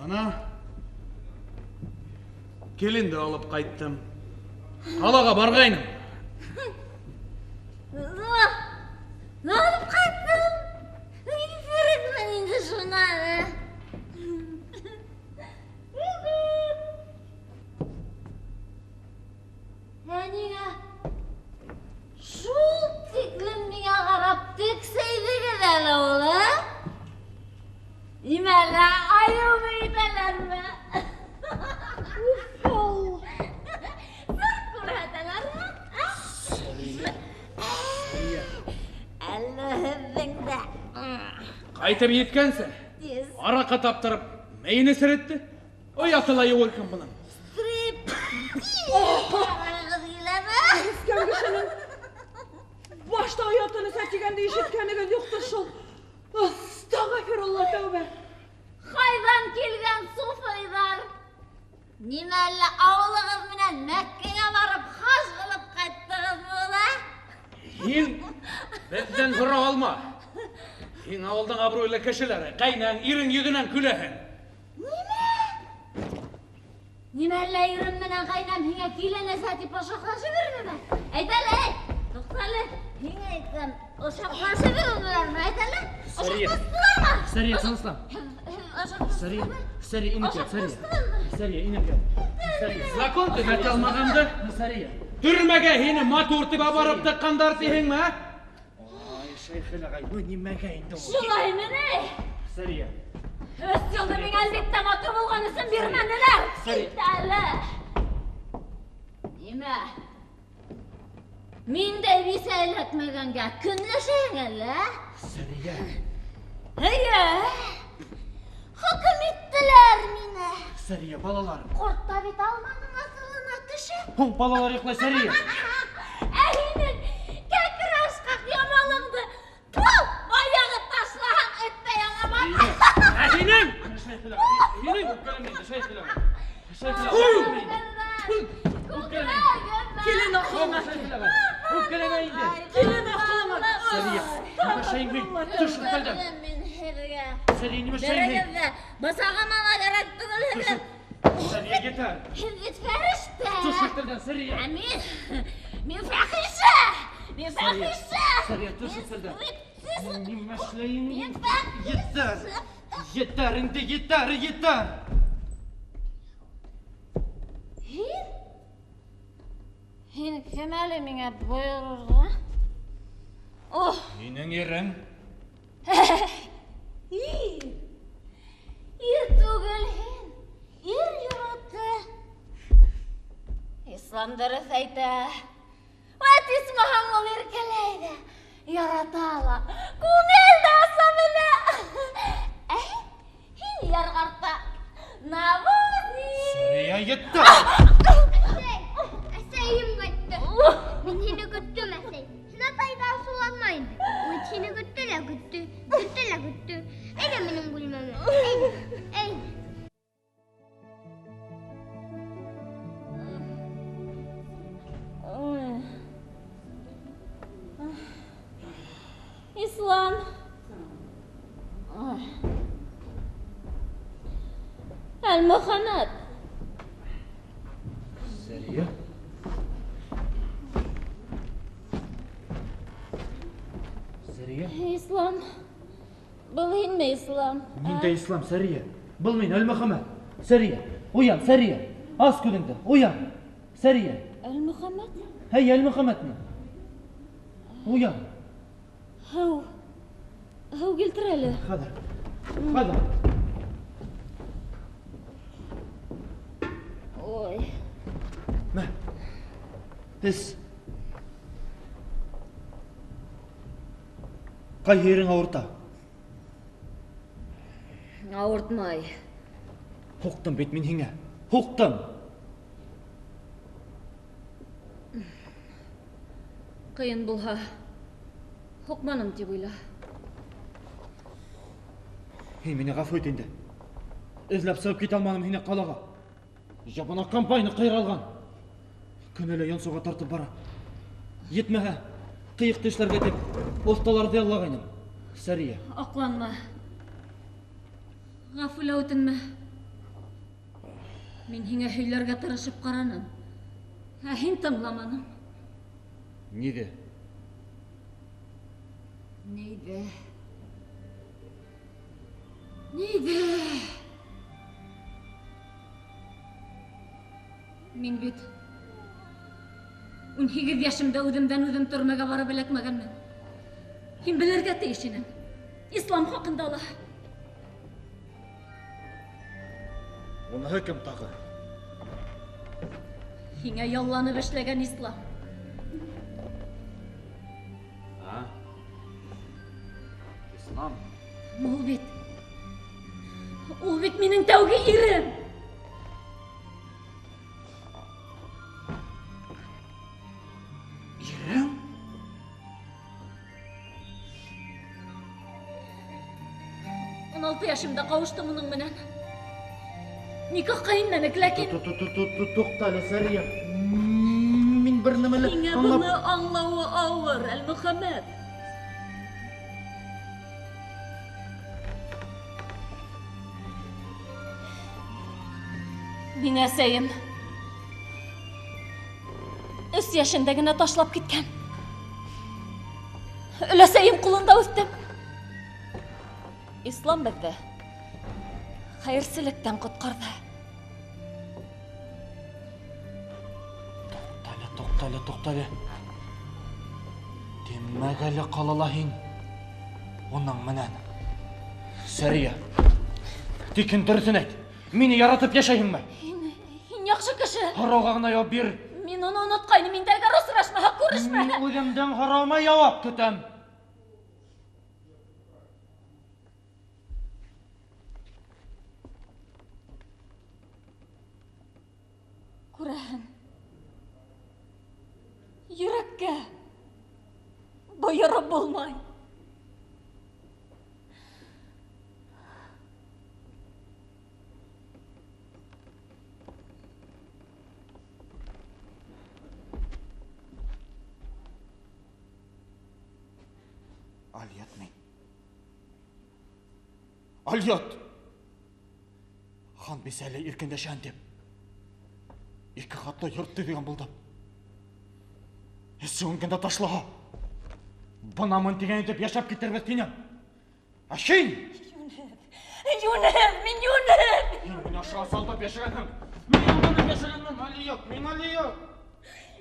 Ана, киленде алып ҡайттым. Ҡалаға барғайным. Алып ҡайттым. Иҫерекмен инде шунан. Ә ниңә шул тиклем миңә ҡарап тексәйҙегеҙ әле ул, ә? Нимә әллә айыу итәләрме? Сырт күрһәтәләрме? Әллә һеҙҙең дә. Ҡайтып еткәнсе, Тиз. араҡы таптырып, мейене серетте. Ояты ла юҡ икән бының. Стрип. Ҡарағыҙ киләме? Эскән кешенең башта оятын эсә тигәнде ишеткәнегеҙ юҡтыр шул. Астағфирулла, тәүбә. Ҡайҙан килгән суфыйҙар? Нимә әллә ауылығыҙ менән Мәккәгә барып хаж ҡылып ҡайттығыҙмы ул, ә? Һин беҙҙән һорау алма. Һин ауылдың абруйлы кешеләре, ҡәйнәң, ирең йөҙөнән көләһең. Нимә? Нимә әллә ирем менән ҡәйнәм һиңә килен әсә тип ошаҡлашып йөрөнөмө? Әйт әле, әй, туҡта әле, һиңә әйтәм, ошаҡлашып йөрөнөләрме? Әйт әле, Сәрия. ошаҡлаштылармы? Сәрия, тыныслан. Сәрия, Сәрия, инеп ят, Сәрия. Сәрия, инеп ят. Сәрия. Закон төҙәтә алмағанды. Сәрия. Төрмәгә һине матур тип апарып тыҡҡандар тиһеңме, ә? Ай, Шәйхел ағай, ну нимәгә инде ул? Шулаймы ни? Сәрия. Өс йылды миңә әлбиттә матур булған өсөн бирмәнеләр. Сәрия. Кит әле. Нимә? Мин дә бисә эләкмәгәнгә көнләшәһең әллә? Сәрия. Эйе. Хөкөм иттеләр мине. Сәрия, балалар. Ҡорт та бит алманың асылына төшә. Һуң балалар йоҡлай, Сәрия. Ә һинең кәкре ашҡаҡ ямалыңды ту, баяғы ташлаһаң эт тә яламаҫ. Ә һинең? Шәйхел ағай, һинең үпкәләмә инде, Шәйхел ағай. Шәйхел ағай, үпкәләмә инде. Килен аҡылыңа. Шәйхел ағай, үпкәләмә инде. Килен аҡылыңа. Сәрия, нимә эшләйем һин? Төш өҫтәлдән. Мин һеҙгә. Сәрия, нимә эшләйем һин? Берегеҙ ҙә бысағыма ла кәрәк түгел һеҙгә. Сәрия, етәр. Һин бит фәрештә. Төш өҫтәлдән, Сәрия. Ә мин фәхишә. Мин фәхишә. Сәрия, төш өҫтәлдән. Нимә эшләйем Мин һин? фәхишә. Етәр. Етәр инде, етәр, етәр. Һин? Һин кем әле миңә бойорорға? Ох! Һинең ирең. Ир! Ир түгел һин. Ир йораты. Ислам дөрөҫ әйтә. Вәт исмаһам ул иркәләй ҙә, ярата ла, күңел дә аса белә. Ә һин ярғарта навозник. Сәрия, етте. Әсәй, әсәйем ҡайтты. Мин һине көттөм, әсәй. Һин атайҙы асыуланма инде. Ул һине көттө лә көттө, көттө лә көттө. Әйҙә минең бүлмәмә. Әйҙә, әйҙә. Ислам. Әлмөхәмәт. Сәрия. Сәрия. Ислам. Был һинме, Ислам? Мин дә Ислам, Сәрия. Был мин, Әлмөхәмәт. Сәрия, уян, Сәрия. Ас күҙеңде, уян. Сәрия. Әлмөхәмәт? Һәй, Әлмөхәмәт мин. Уян. Һыу. Һыу килтер әле. Хәҙер. Хәҙер. Ой. Мә. Эс. Ҡайһы ерең ауырта? Ауыртмай. Һуҡтым бит мин һиңә. Һуҡтым. Ҡыйын булһа, һуҡманым тип уйла. Һин мине ғәфү ит инде. Эҙләп сығып китә алманым һине ҡалаға. Ябана комбайны ҡыйралған. Көнө лә йонсоуға тартып бара. Етмәһә, ҡыйыҡты эшләргә тип, оҫталарҙы яллағайным. Сәрия. Аҡланма. Ғәфү лә үтенмә. Мин һиңә һөйләргә тырышып ҡараным. Ә һин тыңламаның. Ниҙе? Ниҙе? Ниҙе? Мин бит 18 йәшемдә үҙемдән үҙем төрмәгә барып эләкмәгәнмен. Һин белергә тейеш инең. Ислам хаҡында ла. Уныһы кем тағы? Һиңә ялланып эшләгән Ислам. А? Ислам? Ул бит. Ул бит минең тәүге ирем. Ирең? 16 йәшемдә ҡауыштым уның менән. Никахҡа инмәнек, ләкин Туҡта әле, Сәрия. Мин бер нәмә лә Һиңә аңлап быны аңлауы ауыр, Әлмөхәмәт. Миңә әсәйем 3 йәшендә генә ташлап киткән. Өләсәйем ҡулында үҫтем. Ислам беҙҙе хәйерселектән ҡотҡарҙы. Туҡтале, туҡтале, туҡтале. Тимәк әле ҡалала һин. Уның менән. Сәрия, тик һин дөрөҫөн әйт. Мине яратып йәшәйһеңме? Һин яҡшы кеше. Һорауға ғына яуап бир. Мин уны онотҡайным, инде әгәр осрашмаһаҡ, күрешмәһәк. Мин үҙемдең һорауыма яуап көтәм. Күрәһең, йөрәккә бойороп булмай. Алйот мин. Алйот! Хан бисә әле иркендәшән дип. Ике ҡатлы йорт төҙөгән булдым. Эсеүен генә ташлаһа. Бынамын тигән итеп йәшәп китербеҙ тинем. Ә һин? Йүнһеҙ, мин йүнһеҙ. Һин мине ашыға салдап йәшәгәнһең. Мин алданып йәшәгәнмен, Алйот, мин алйот.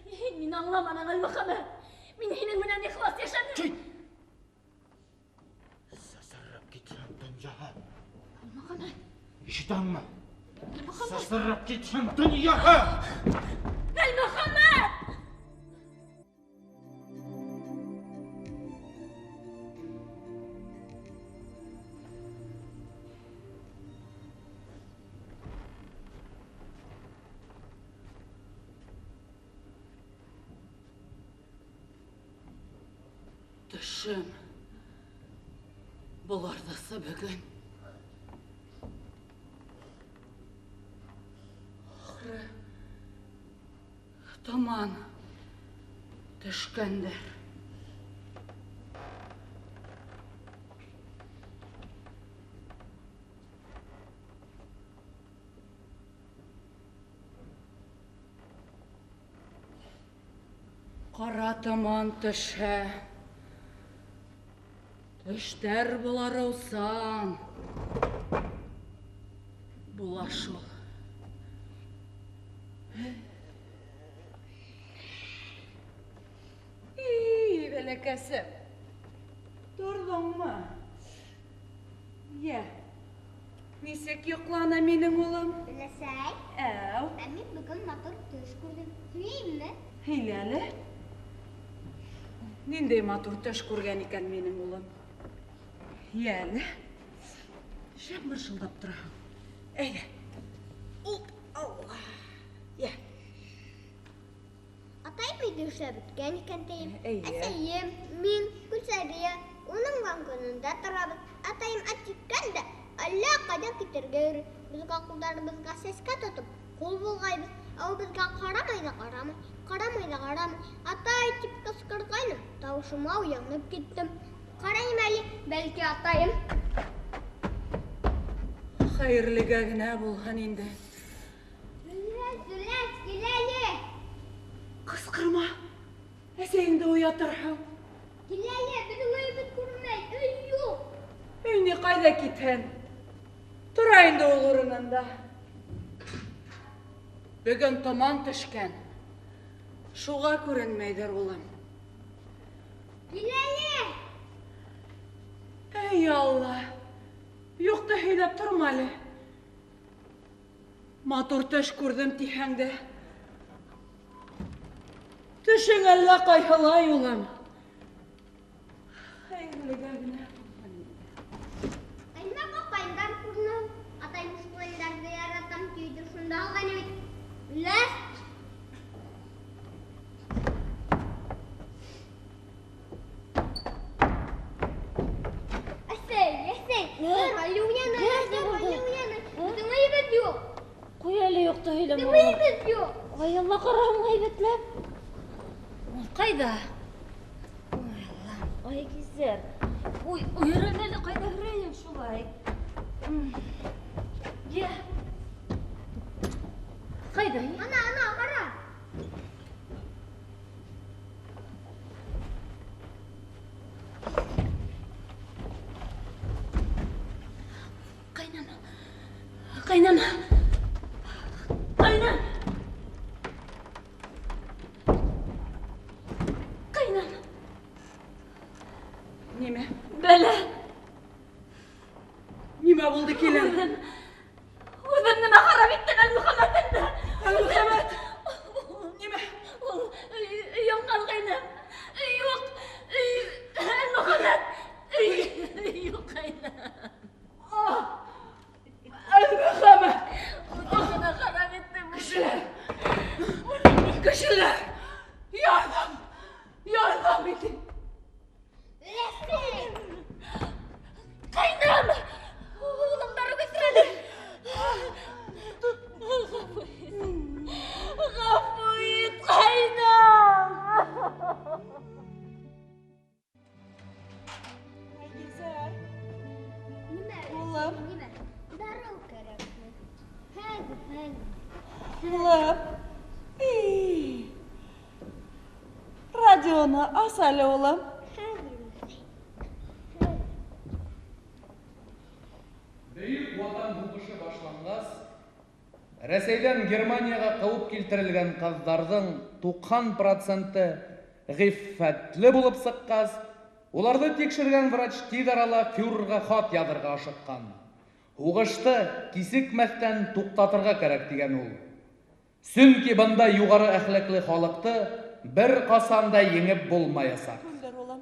Һин мине аңламаның, Әлмөхәмәт. Мин һинең менән ихлас йәшәнем. Кит! Сәсәрәп китһен донъяһы. Әлмөхәмәт. Ишетәңме? Әлмөхәмәт. Сәсәрәп китһен донъяһы. Әлмөхәмәт! Төшөм боларҙысы бөгөн. Ахыры томан төшкәндер. Ҡара томан төшһә, төштәр булар усан. Була шул. Эй, бәләкәсем, торҙоңмо? Йә, нисек йоҡланы минең улым? Өләсәй. Әү. Ә мин бөгөн матур төш күрҙем. Һөйләйемме? Һөйлә әле. Ниндәй матур төш күргән икән минең улым? Йә әле. Шәп мыршылдап тораһың. Әйҙә. Уп, Алла. Йә. Атайым өйҙә эшләп бөткән икән тейем. Әйе. Әсәйем, мин, Гөлсәбиә, уның вагонында торабыҙ. Атайым ат җиккән дә әллә ҡайҙа китергә йөрөй. Беҙгә ҡулдарыбыҙға сәскә тотоп, ҡул болғайбыҙ. Ә ул беҙгә ҡарамай ҙа ҡарамай, ҡарамай ҙа ҡарамай. Атай тип ҡысҡырғайным, тауышыма уянып киттем. Ҡарайым әле, бәлки атайым. Хәйерлегә генә булһын инде. Зөләс, Зөләс, кил әле. Ҡысҡырма, әсәйеңде уятырһың. Кил әле, беҙҙең өйөбөҙ күренмәй, өй юҡ. Өй ни ҡайҙа китһен? Тора инде ул урынында. Бөгөн томан төшкән. Шуға күренмәйҙер улым. Кил әле. Эй, Алла, юҡты һөйләп торма әле. Матур төш күрҙем тиһәң дә. Төшөң әллә ҡайһылай, улым. Хәйерлегә генә булһын инде. Аймаҡ апайымдар күренә. Атайым шулайҙарҙы яратам тиҙер, шунда алғайны бит. Ләс. Әсәй, әсәй, тор әле уян, тор әле уян. Беҙҙең өйөбөҙ юҡ. Ҡуй әле юҡты һөйләмә. Беҙҙең өйөбөҙ юҡ. Ай, Алла, ҡараһың һәйбәтләп. Ул ҡайҙа? Ой, Алла, ай, гизәр. Ой, өйрән әле, ҡайҙа һөрәйем шулай? Йә. Ҡайҙа? Ана, ана, ҡара. Ҡайнана. Ҡайнана. Ҡайнан. Ҡайнан. Нимә? Бәлә. Нимә булды, килен? Үҙем, үҙем нимә харап иттем Әлмөхәмәтемде? Әлмөхәмәт! Нимә? Ул өйөм ҡалғайны. Юҡ, Әлмөхәмәт! Юҡ ҡайна. Әлмөхәмәт! Үҙем генә харап иттем. Кешеләр! Кешеләр! Ярҙам! Ярҙам итең! Өләсәй! Ҡайнам! Улым дарыу килтер әле. Ғәфү ит. Ғәфү ит, ҡайнам! Айгизәр! Нимә? Улым. Нимә? Дарыу кәрәкме? Хәҙер, хәҙер. Улым! Эй! Радионы ас әле, улым. Хәҙер, өләсәй. Бөйөк Ватан һуғышы башланғас, Рәсәйҙән Германияға ҡыуып килтерелгән ҡыҙҙарҙың 90 проценты ғиффәтле булып сыҡҡас, уларҙы тикшергән врач тиҙ арала фюрерға хат яҙырға ашыҡҡан. Һуғышты кисекмәҫтән туҡтатырға кәрәк тигән ул. Сөнки бында юғары әхлаҡлы халыҡты бер ҡасан да еңеп булмаясаҡ. Һүндер, улым.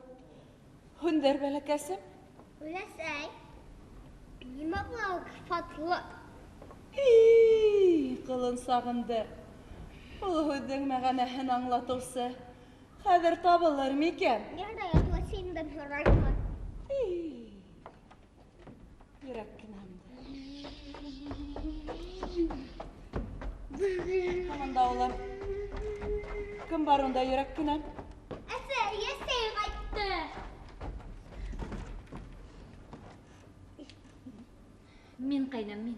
Һүндер, бәләкәсем. Өләсәй, нимә була ул фатлы? Эй, ҡолон сағынды. Ул һүҙҙең мәғәнәһен аңлатыусы хәҙер табылыр микән? Ярай, өләсәйемдән һорармын. Эй, йөрәк кенәмде. Кем унда, улым? Кем бар унда, йөрәк кенәм? Әсәй, әсәй ҡайтты. Мин ҡайнам, мин.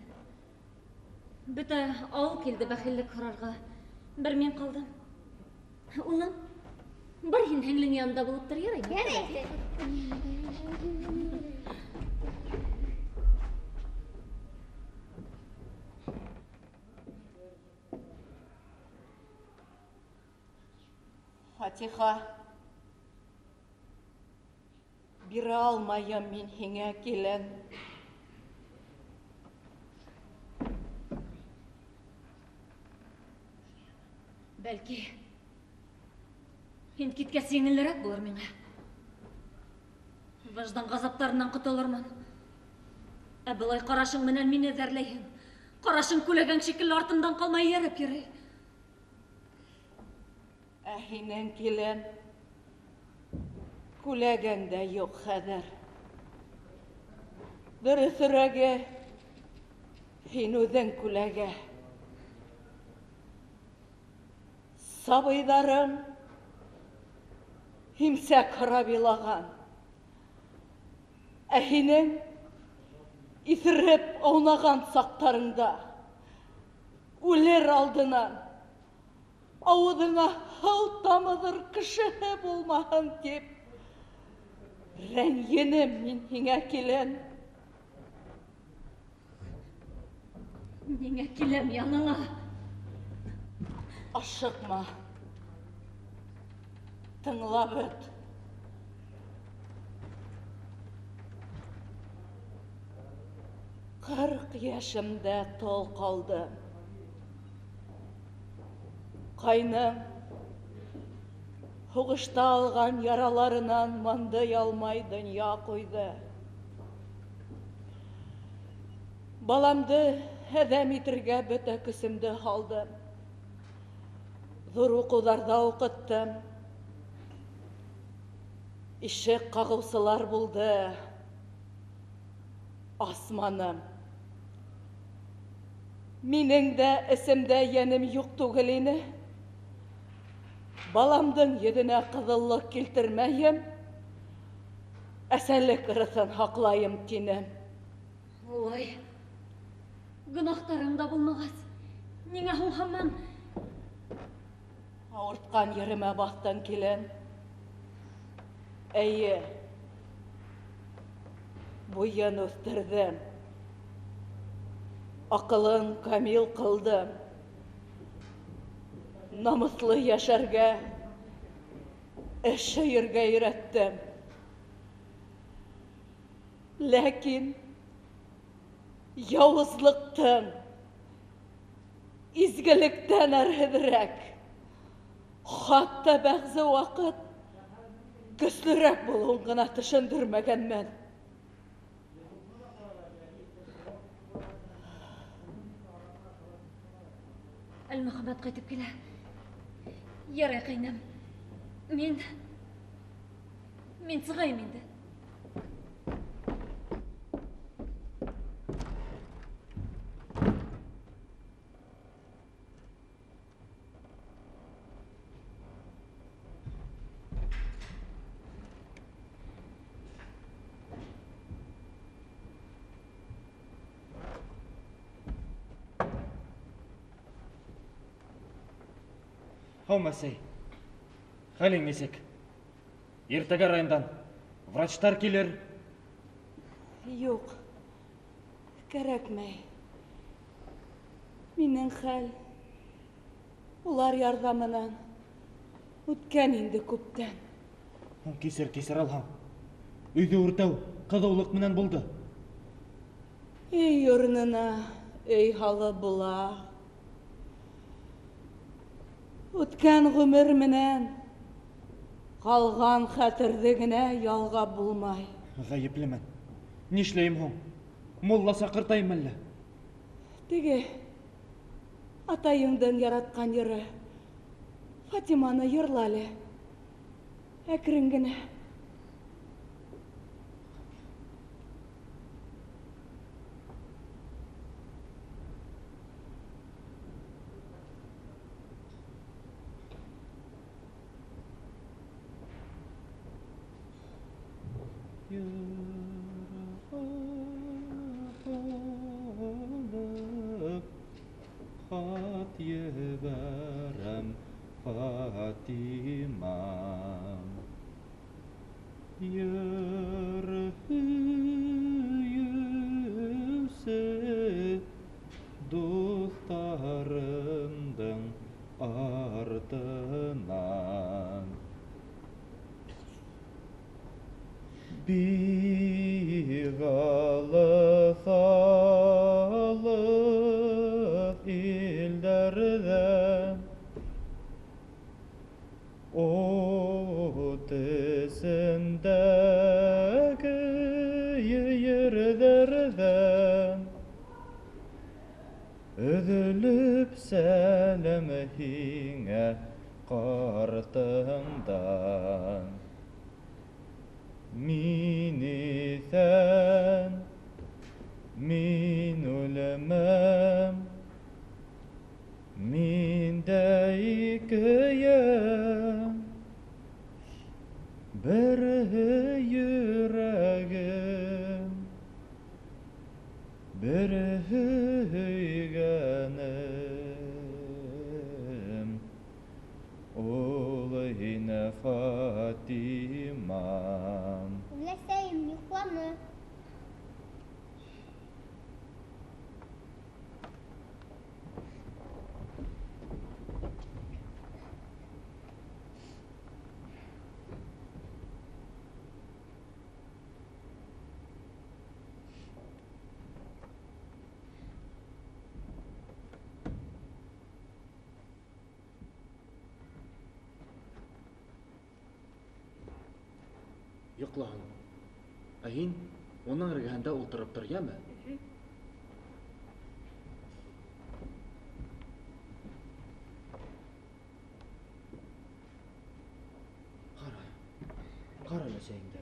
Бөтә ауыл килде бәхиллек һорарға. Бер мин ҡалдым. Улым, бар һин һеңлең янында булып тор, яраймы? Ярай. Фатиха, бирә алмайым мин һиңә килен. Бәлки, һин киткәс еңелерәк булыр миңә. Выждан ғазаптарынан ҡотолормон. Ә былай ҡарашың менән мине эҙәрләйһең. Ҡарашың күләгәң шикелле артымдан ҡалмай эйәреп йөрөй. Ә һинең килен күләгәң дә юҡ хәҙер. Дөрөҫөрәге, һин үҙең күләгә. Сабыйҙарың имсәк һорап илаған. Ә һинең иҫереп аунаған саҡтарыңда үлер алдынан ауыҙыңа һыу тамыҙыр кешеһе булмаһын тип рәнйенем мин һиңә, килен. Ниңә киләм яныңа? Ашыҡма. Тыңлап бөт. 40 йәшемдә тол ҡалдым. Ҡайным һуғышта алған яраларынан мандый алмай донъя ҡуйҙы. Баламды әҙәм итергә бөтә көсөмдө һалдым. Ҙур уҡыуҙарҙа уҡыттым. Ишек ҡағыусылар булды. Асманым. Минең дә эсемдә йәнем юҡ түгел ине. Баламдың йөҙөнә ҡыҙыллыҡ килтермәйем, әсәлек ырыҫын һаҡлайым тинем. Улай, гонаһтарың да булмағас, ниңә һуң һаман? Ауыртҡан еремә баҫтың, килен. Эйе, буйын үҫтерҙем, аҡылын камил ҡылдым. Намыҫлы йәшәргә, эш һөйөргә өйрәттем. Ләкин Яуызлыҡтың изгелектән әрһеҙерәк, хатта бәғзе ваҡыт көслөрәк булыуын ғына төшөндөрмәгәнмен. Әлмөхәмәт ҡайтып килә. Ярай, ҡәйнәм. Мин сығайым инде. Һаумы, әсәй. Хәлең нисек? Иртәгә райондан врачтар килер. Юҡ, кәрәкмәй. Минең хәл улар ярҙамынан үткән инде күптән. Кисер, кисер алһаң. Өйҙө үртәү ҡыҙыулыҡ менән булды. Өй урынына өй һалып була. Үткән ғүмер менән ҡалған хәтерҙе генә ялғап булмай. Ғәйеплемен. Нишләйем һуң? Мулла саҡыртайым әллә? Теге атайыңдың яратҡан йыры Фатиманы йырла әле. Әкрен генә. Хат ебәрәм Фатимам. Йыр һөйөүсе дуҫтарымдың артынан. Бик алыҫ алыҫ илдәрҙән ут эсендәге ерҙәрҙән өҙөлөп сәләм һиңә ҡартыңдан. Мин иҫән, мин үлмәм, мин дә ике йән, береһе йөрәгем, береһе һөйгәнем, ул һине Фатимам. Өләсәйем йоҡланы. Йоҡлаһын. Ә һин уның эргәһендә ултырып тор, йәме? Ҡара. Ҡара өләсәйеңде.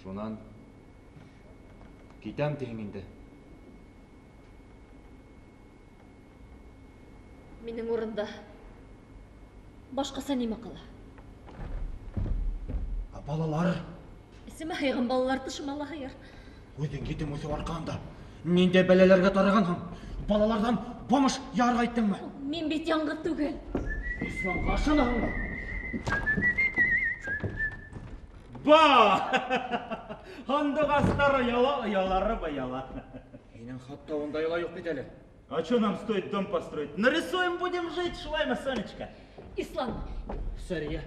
Шунан китәм тиһең инде. Минең урында башҡаса нимә ҡала? Ә балалар? Эсемә һыйған балалар тышыма ла һыйыр. Үҙең етем үҫеү арҡаһында ниндәй бәләләргә тарығанһың? Балаларҙан бомж ярға иттеңме? Мин бит яңғыҙ түгел. Исламға ышанаһыңмы? Ба! Һандуғастар ояла, оялары быяла. Һинең хатта ундай ола юҡ бит әле. А что нам стоит дом построить? Нарисуем, будем жить, шулаймы, Сонечка? Ислам. Сәрия,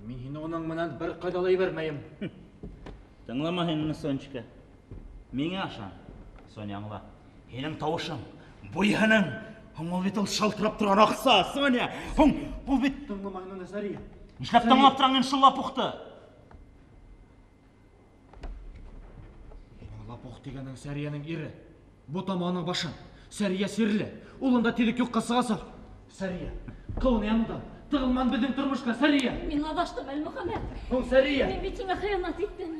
мин һине уның менән бер ҡайҙа ла ебәрмәйем. Тыңлама һин уны, Сонечка. Миңә ышан. Соня, аңла. Һинең тауышың, буйһының. Һуң ул бит ул шалтырап торған аҡса, Соня. Һуң ул бит... Тыңлама һин уны, Сәрия. Нишләп тыңлап тораң һин шул лопухты? Һинең лопух тигәнең Сәриянең ире. Бутама уның башын. Сәрия сирле. Ул унда тиҙ үк юҡҡа сығасаҡ. Сәрия, ҡыу уны яныңдан. Тығылман беҙҙең тормошҡа, Сәрия. Мин аҙаштым, Әлмөхәмәт. Һуң, Сәрия. Мин бит һиңә хыянат иттем.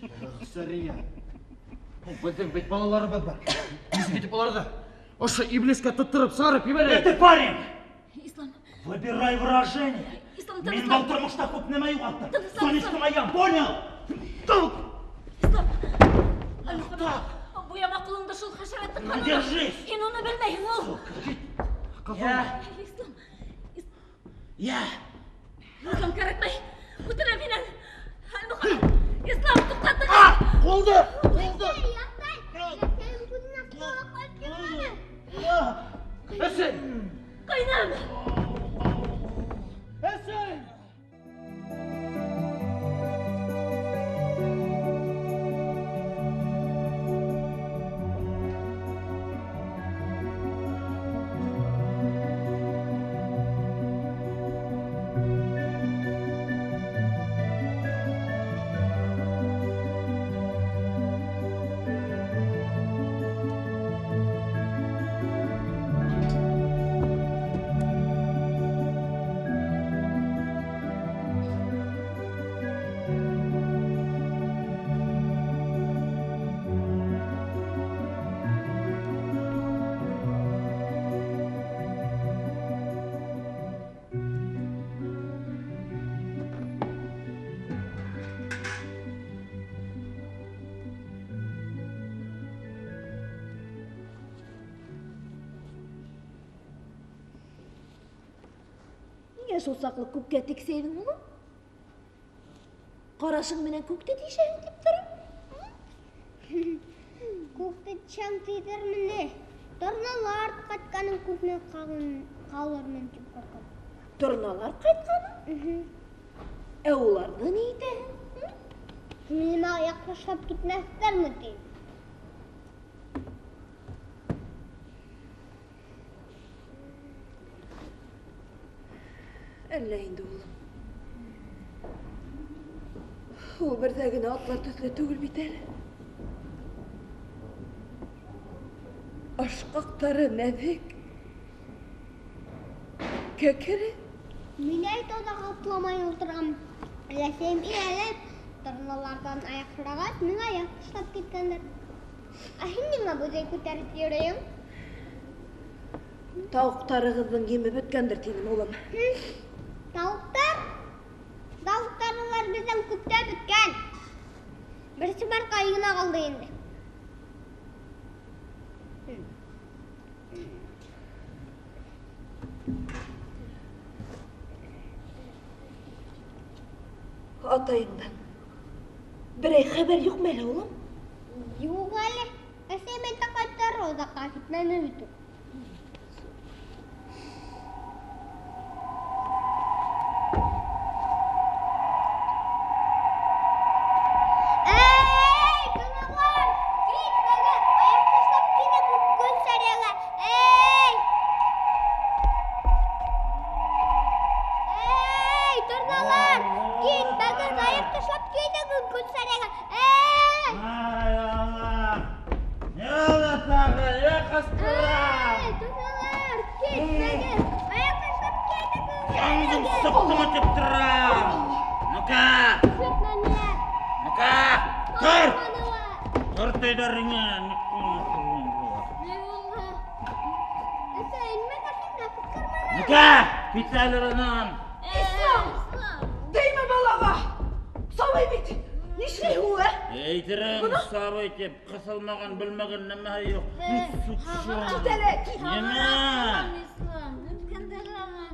Эх, Сәрия. Һуң, беҙҙең бит балаларыбыҙ бар. Нисек итеп уларҙы ошо иблискә тоттороп сығарып ебәрәйек? Эй, ты, парень! Ислам. Выбирай выражение. Ислам, Мин тыныслан. был тормошта күп нәмә юғалттым. Тыныслан, Сонечка Ислам. моя, понял? Ислам. Әлмөхәмәт, буяма ҡулыңды шул хәшәрәттең ҡанына. Держись! Һин уны белмәйһең ул. Я. Ислам. Я. Ислам, кәрәкмәй. Үтенәм һинән. Әлмөхәмәт. Ислам, туҡтатығыҙ. Ҡулды, ҡулды. Әсәй! Ҡайным! Әсәй! Ниңә шул саҡлы күккә тексәйҙең, улым? Ҡарашың менән күкте тишәһең тип торам. Күкте тишәм тиҙермен ни? Торналар ҡайтҡанын күрмәй ҡалырмын тип ҡурҡам. Торналар ҡайтҡанын? Ә уларҙы ни итәһең? Күңелемә аяҡ ташлап китмәҫтәрме тием? Әллә инде ул. Ул берҙә генә атлар төҫлө түгел бит әле. Ашҡаҡтары нәҙек. Кәкере. Мин әйт оҙаҡ атламай ултырам. Өләсәйем инәлеп, торналарҙан аяҡ һорағас, миңә аяҡ ташлап киткәндер. Ә һин ниңә бойҙай күтәреп йөрөйһөң? Тауыҡтарығыҙҙың еме бөткәндер тинем, улым. Тауыҡтар? Тауыҡтарылар беҙҙең күптән бөткән. Бер сыбарҡай ғына ҡалды инде. Атайыңдан берәй хәбәр юҡмы әле, улым? Юҡ әле. Әсәйем әйтә ҡайтыр, оҙаҡҡа китмәне бит ул. Эй, торналар! Китмәгеҙ! Аяҡ ташлап китегеҙ Гөлсәрәгә! Эй! Эй, торналар! Китмәгеҙ! Аяҡ ташлап китегеҙ Гөлсәрәгә! Эй! Ай, Алла! Ни булды тағы? Ни ҡысҡыра? Эй, торналар! Китмәгеҙ! Аяҡ ташлап китегеҙ Яңғыҙ Гөлсәрәгә! сыҡтымы тип торам? Ну-ка! Сыҡманылар! Ну-ка! Тор! Сыҡманылар! Тор тейҙәреңә! Ни булды? Әсәй, нимәгә һин ҡысҡырманың? Ну-ка! Кит әле бынан! Ислам! Теймә балаға! Сабый бит! Нишләй ул, ә? Әйтерең, сабый тип, ҡыҫылмаған, белмәгән нәмәһе юҡ. Кит әле, кит! Нимә? Ислам, үткәндәр аңа.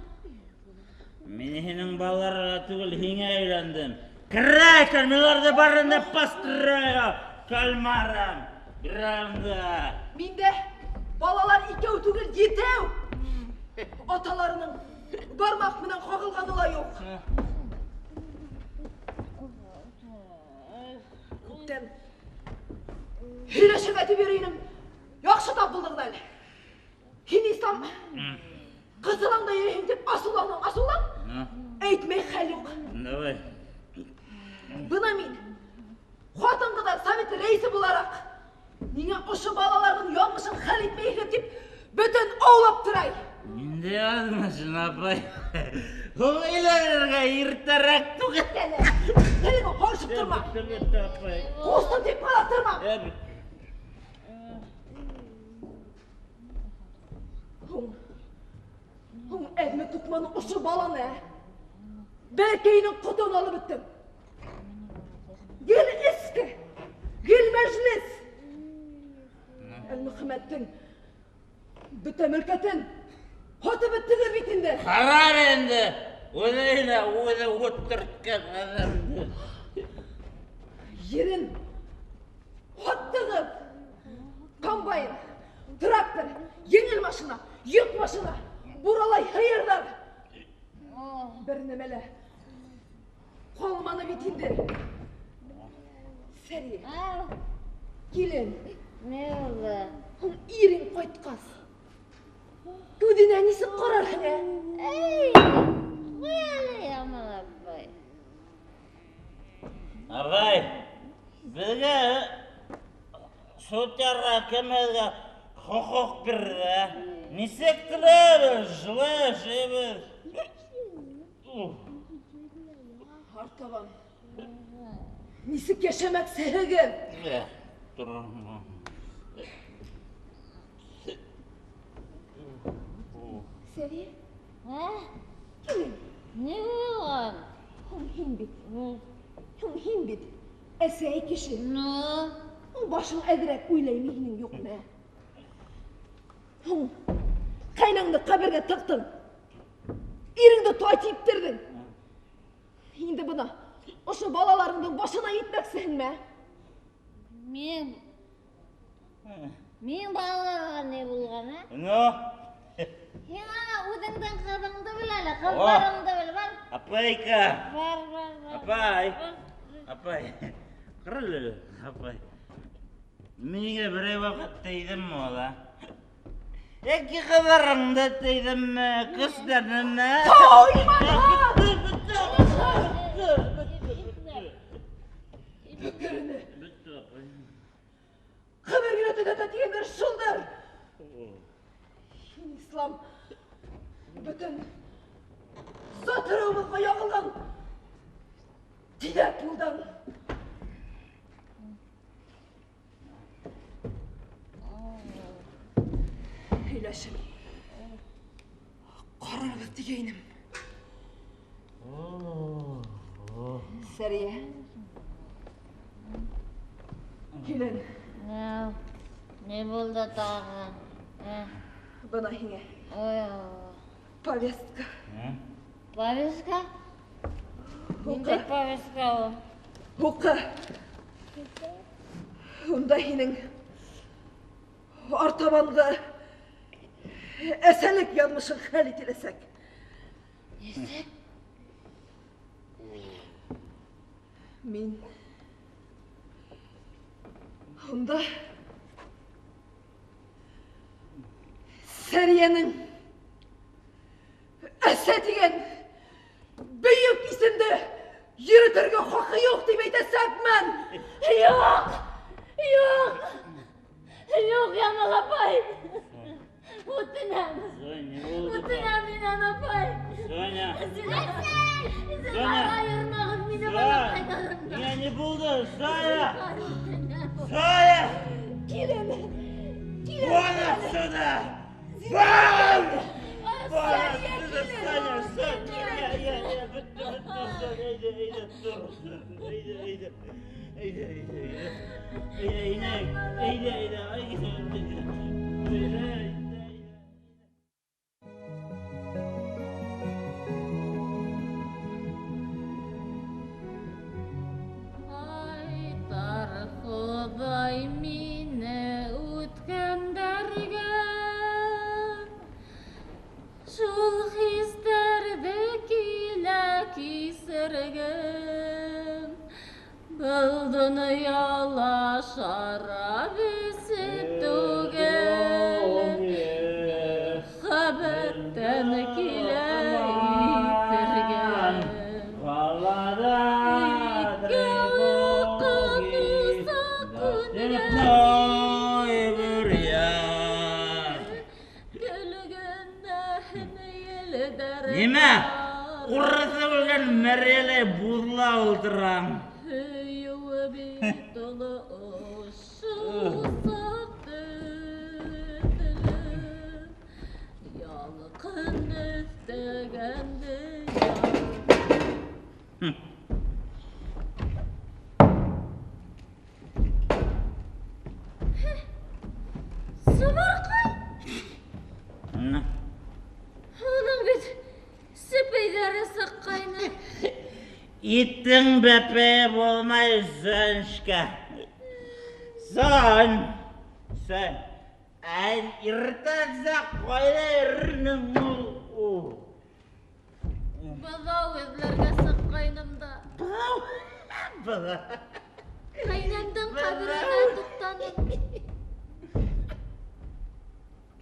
Мин һинең балаларға түгел, һиңә өйләндем. Керә икән, мин уларҙы барын да построю. Кальмарым, грамда. Мин дә балалар түгел, етәү. Аталарының бармаҡ менән ҡағылғаны ла юҡ. Күптән һөйләшергә тип йөрөй инем. Яҡшы тап булдығыҙ әле. Һин, Ислам, ҡыҙылаң да йөрөйһөң тип асыуландың, асыулан. Әйтмәй хәл юҡ. Давай. Бына мин, ҡатын-ҡыҙҙар советы рәйесе булараҡ, ниңә ошо балаларҙың яҙмышын хәл итмәйһегеҙ тип бөтөн аулап торай. Ниндәй яҙмышын, апай? Ул өйләнергә иртәрәк түгел. Телеңә ҡарышып торма. Бөттө, апай. Ҡустым тип ҡарап торма. Һуң, һуң әҙме күпме ошо баланы, ә? Бәләкәйенең ҡотон алып бөттөм. Гел эске, гел мәжлес. Әлмөхәмәттең бөтә мөлкәтен һатып бөттөгөҙ бит инде. Ҡарар инде. Үҙе лә үҙе ултыртҡан әҙәмде. Ерен һаттығыҙ. Комбайн, трактор, еңел машина, йөк машина, буралай һыйырҙар. Бер нәмә лә ҡалманы бит инде. Сәрия, килен. Ни булды? Һуң ирең ҡайтҡас, күҙенә нисек ҡарарһың, ә? Эй, ҡуй әле, Ямал апай. Апай, беҙгә судьяға кемгә хоҡуҡ бирҙе? Нисек теләйбеҙ, шулай эшләйбеҙ. Артабан нисек йәшәмәксеһегеҙ? Сәрия? Ә? Килен. Ни булған? Һуң һин бит. Һуң һин бит. Әсәй кеше. Ну? Һуң башың әҙерәк уйлаймы һинең, юҡмы? Һуң ҡайнаңды ҡәбергә тыҡтың. Иреңде тай типтерҙең. Инде бына ошо балаларыңдың башына етмәксеһеңме? Мин балаларға ни булған, ә? Ну? Һин ана үҙеңдең ҡыҙыңды бел әле, ҡыҙҙарыңды бел, бар. Апайка. Бар, бар, бар. Апай. Апай. Ҡара әле, апай. Миңә берәй ваҡыт тейҙемме ул, ә? Ике ҡыҙҙарыңды тейҙемме, көсләнемме? Тойманы! Бөкөрөнө. Бөттө, апай. Ҡәбергә төҙәтә тигәндәр шулдыр. Һин, Ислам, бөтөн зат ырыуыбыҙға яғылған тиҙәк юлдан. Һөйләшеп ҡарарбыҙ тигәйнем. Сәрия. Килен. Ни булды тағы? Бына һиңә. Ой. Повестка. Повестка? Ниндәй повестка ул? Уҡы. Унда һинең артабанғы әсәлек яҙмышың хәл ителәсәк. Нисек? Мин унда Сәрийәнең әсә тигән бөйөк исемде йөрөтөргә хаҡы юҡ тип әйтәсәкмен. Юҡ! Юҡ! Юҡ, Ямал апай! Үтенәм! Үтенәм һинән, апай! Соня! Зинһар айырмағыҙ мине балаҡайҙарымдан. Миңә ни булды? Соня! Соня! Килен! Килен! Вон отсюда! Вон! Вон отсюда, Соня! Соня! Я, я, я, бөттө, бөттө, Соня, әйҙә, әйҙә, тор, әйҙә, әйҙә, әйҙә, әйҙә, әйҙә, әйҙә, инәй, әйҙә, әйҙә, әйҙә, әйҙә, әйҙә. Ҡайтар Хоҙай мине үткәндәргә. Нимә? Урыҫы үлгән мәрйәләй буҙла ултыраң. Һөйөүе бик тулы ошо усаҡ төҫлө, Ялҡын өҫтәгән донъя. Сыбырҡай! Уның бит сепәйҙәре сыҡҡайны. Иттең бәпәйе булмай, Зөншкә. Зөн, Зөн, ә иртәнсә ҡайҙа йөрөнөң ул? Быҙау эҙләргә сыҡҡайным да. Быҙау? Быҙау. Ҡәйнәмдең ҡәберенә туҡтаным.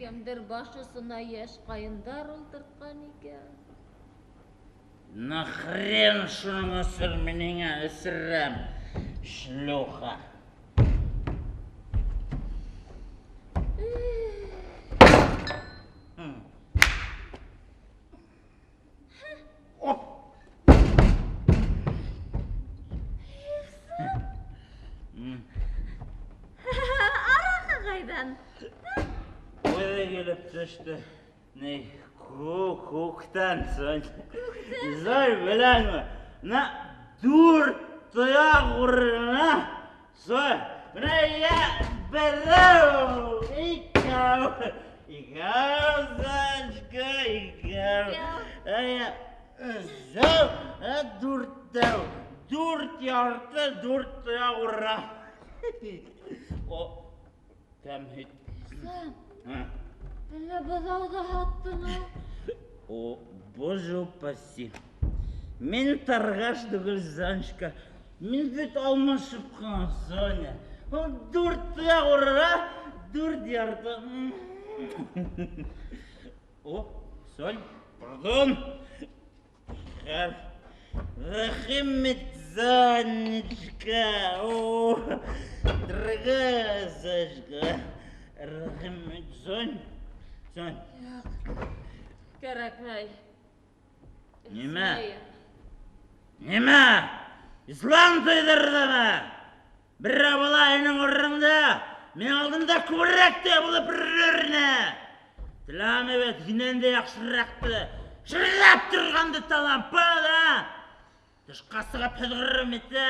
Кемдер баш осона йәш ҡайындар ултыртҡан икән. Нахрен шуның өсөн мин һиңә эсерәм, шлюха. Араҡы ҡайҙан? Үҙе килеп төштө. Ни, күктән, Зой. Зой, беләңме? Менә дүрт тояҡ урынына, Зой, менә я берәү, икәү, икәү, Зойчка, икәү. Әйе, өсәү, ә дүртәү. Дүрт ярты, дүрт тояҡ урынына. О, тәмһит. Ислам, әллә быҙауҙы һаттыңмы? О, боже упаси. Мин торгаш түгел, Зонечка. Мин бит алмашып ҡына, Соня. Ул дүрт тояҡ урынына, дүрт ярты. О, Сонь, пардон. Хәр. Рәхим ит, Зонечка. О, дорогая Зонечка. Рәхим ит, Сонь. Сонь. Юҡ, кәрәкмәй. Нимә? Нимә? Ислам туйҙырҙымы? Берәү була һинең урыныңда, минең алдымда күберәк тә булып йөрөрөнә. Теләмәй бит, һинән дә яҡшыраҡты. Шырлап торғанды талампал, а? Тышҡа сығып һыҙғырым итә.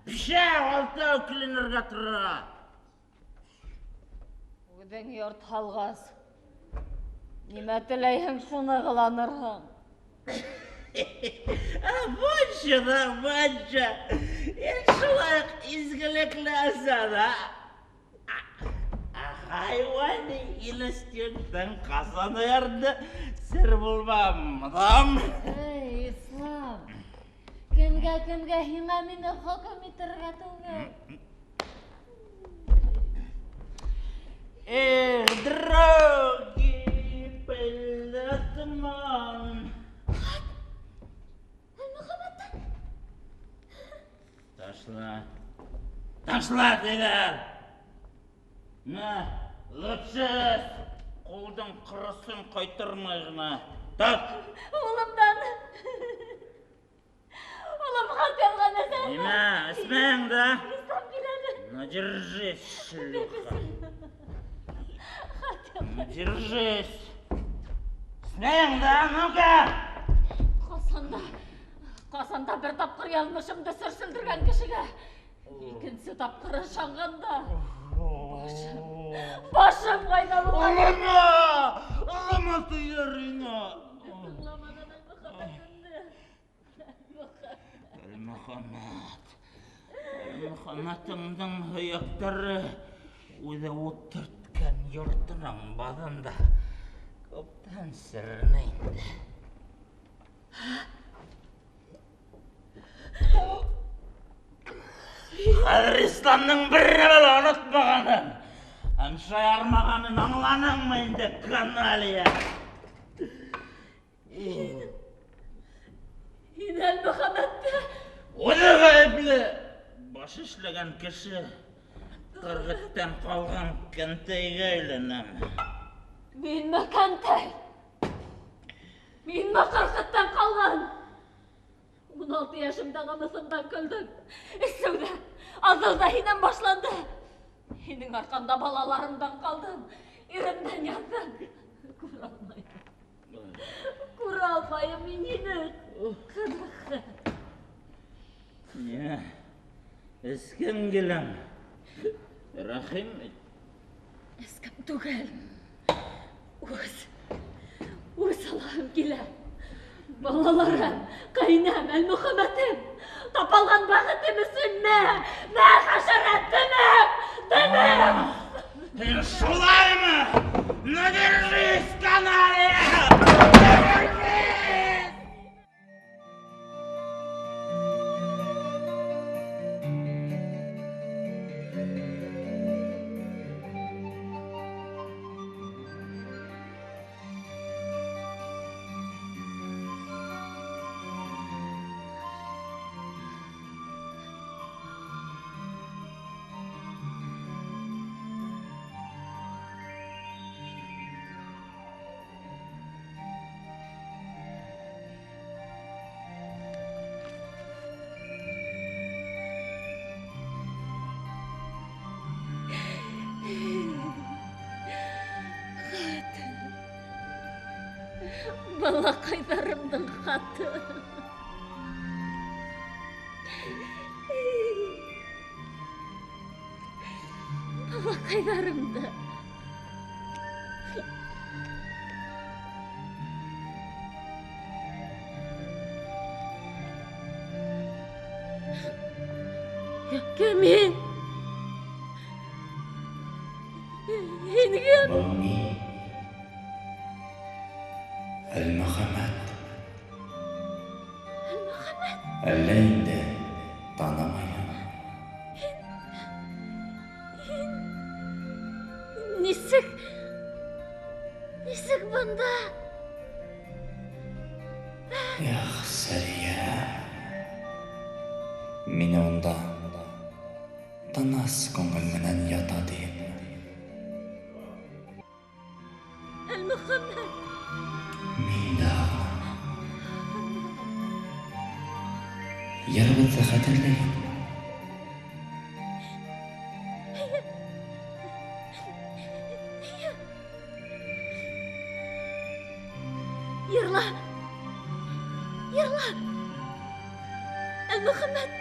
Бишәү, алтау киленергә тора. Үҙең йорт һалғас, нимә теләйһең, шуны ҡыланырһың. Ә бунша да, бунша. Һин шулай уҡ изгелекле зат, а? Ә хайуани инстинкттың ҡасан уянды, сер булма, мадам. Эй, Ислам, кемгә, кемгә һиңә мине хөкөм итергә түгел. Эх, дороги, пыльный туман. Әлмөхәмәттән. Ташла. Ташла, тиҙәр. Мә, лучше ҡулдың ҡырысын ҡайтармай ғына. Тот. Улымдан. Улым хат яҙған әсәһе. Нимә, эсмәйһең дә? Ислам килә әле. Ну, держись, шлюха. Ну, держись. Эсмәйһең дә, ну-ка. Ҡасан да, ҡасан да бер тапҡыр яҙмышымды сөрсөлдөргән кешегә икенсе тапҡыр ышанғанда башым, башым ҡайнап Олома, олома тыйыр ине. Тыңламаған Әлмөхәмәтемде. Әлмөхәмәт, Әлмөхәмәтеңдең һөйәктәре үҙе ут төрткән йортоноң баҙында күптән серенә инде. Хәҙер Исламдың бер нәмә лә онотмағанын һәм шаярмағанын аңланыңмы инде, каналья? Һин Әлмөхәмәтте Үҙе ғәйепле. Баш эшләгән кеше ҡырғыттан ҡалған кәнтәйгә әйләнәме? Минме кәнтәй? Һинме ҡырҡыттан ҡалған? 16 йәшемдә намыҫымдан көлдөм. Эсеү ҙә, аҙыу ҙа һинән башланды. Һинең арҡанда балаларымдан ҡалдым. Иремдән яҙҙым. Күрә алмайым. Күрә алмайым мин һине. Ҡәбәхәт. Йә, эскем киләм. Рәхим ит. Эскем түгел. Үс алаһым килә. Балаларым, ҡәйнәм, Әлмөхәмәтем, тапалған бәхетем өсөн мә, мә хәшәрәт, дөмөк, дөмөк! Һин шулаймы? Ну, держись, каналья! Держись! Балаҡайҙарымдың хаты. Балаҡайҙарымды. Кем һин? Һин кем? Был мин. Әлмөхәмәт. Әлмөхәмәт? Әллә инде танымайһың? Һин нисек, нисек бында? Эх, Сәриә. Мине унда тыныс күңел менән ята тиеп. Әлмөхәмәт. Мин дә һағынам. Йырыбыҙҙы хәтерләйһеңме? Йырла. Йырла. Әлмөхәмәт.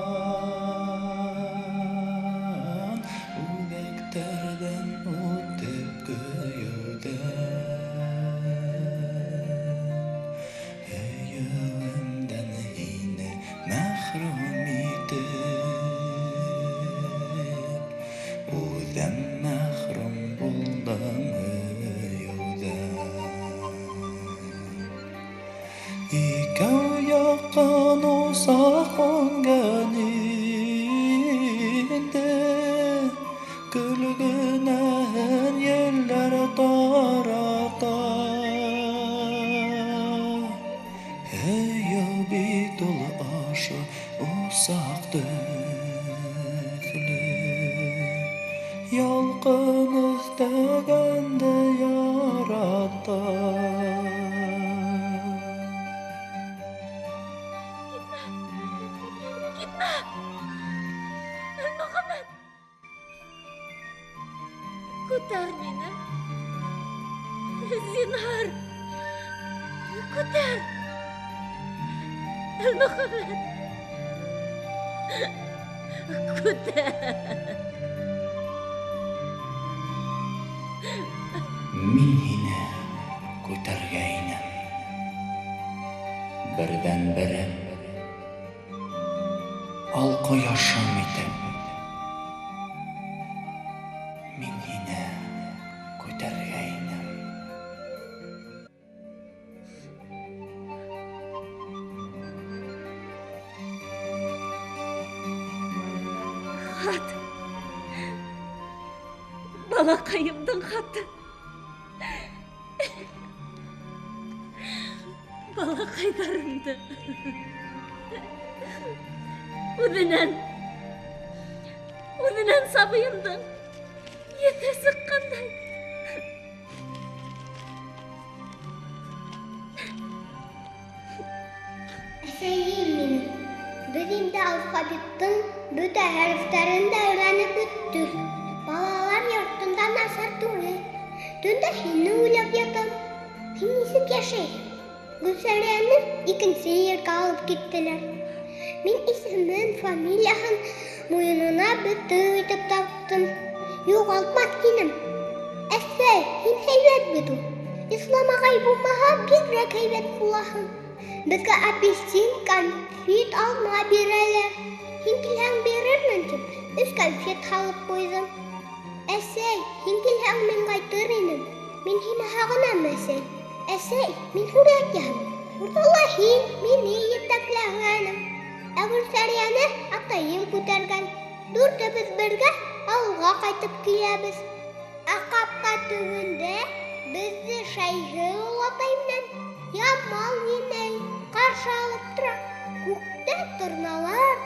Ҡалған үҙәктәрҙән үтеп көйөүҙән һөйөүемдән һине мәхрүм итеп, үҙем мәхрүм булдым һөйөүҙән. Икәү яҡҡан усаҡ һүнгән инде, көлгөнәһен елдәр тарата. Һөйөү бит ул ошо усаҡ төҫлө, ялҡын өҫтәгәнде ярата. Китмә! Әлмөхәмәт! Күтәр мине! Зинһар! Күтәр! Әлмөхәмәт! Күтәр! Мин һине күтәргәйнем. Берҙән-берем, ал ҡояшым итеп. Мин һине күтәргәйнем. Хат. Балаҡайымдың хаты. Балаҡайҙарымды. Үҙенән, үҙенән сабыйымдың Еҫе сыҡҡандай. Әсәйем минең, беҙ инде алфавиттың бөтә хәрефтәрен дә өйрәнеп бөттөк. Балалар йортонда насар түгел. Төндә һине уйлап ятам. Һин нисек йәшәйһең? Гөлсәрияне икенсе ергә алып киттеләр. Мин исемен, фамилияһын муйынына бөтөк итеп таптым. Юғалтмаҫ инем. Әсәй, һин һәйбәт бит ул. Ислам ағай булмаһа, бигерәк һәйбәт булаһың. Беҙгә апельсин, конфет, алма бирәләр. Һин килһәң бирермен тип, 3 конфет һалып ҡуйҙым. Әсәй, һин килһәң мин ҡайтыр инем. Мин һине һағынам, әсәй. Әсәй, мин һүрәт яһаным. Уртала һин мине етәкләгәнең. Ә Гөлсәрияне атайым күтәргән. Дүртебеҙ бергә ауылға ҡайтып киләбеҙ. Ә ҡапҡа төбөндә беҙҙе Шәйхи олатай менән Ямал инәй ҡаршы алып тора. Күктә торналар,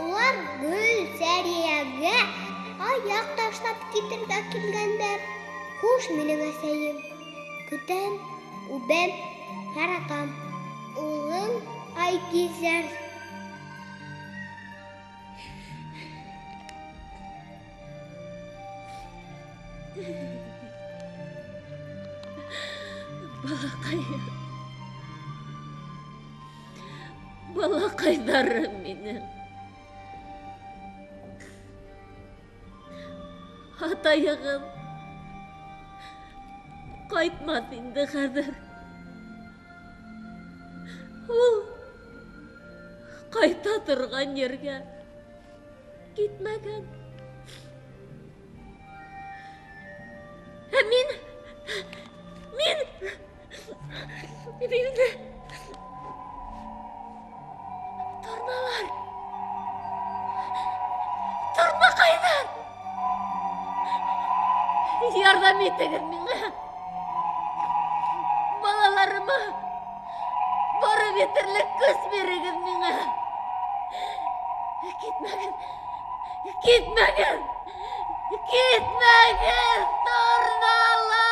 улар Гөлсәриәгә аяҡ ташлап китергә килгәндәр. Хуш, минең әсәйем. Көтәм, үбәм, яратам. Улың Айгизәр. Балаҡайым. Балаҡайҙарым минең. Атайығыҙ ҡайтмаҫ инде хәҙер. Ул ҡайта торған ергә китмәгән. Ә мин торналар, торнаҡайҙар, ярҙам итегеҙ миңә. Балаларыма барып етерлек көс бирегеҙ миңә. Китмәгеҙ, китмәгеҙ, китмәгеҙ, торналар!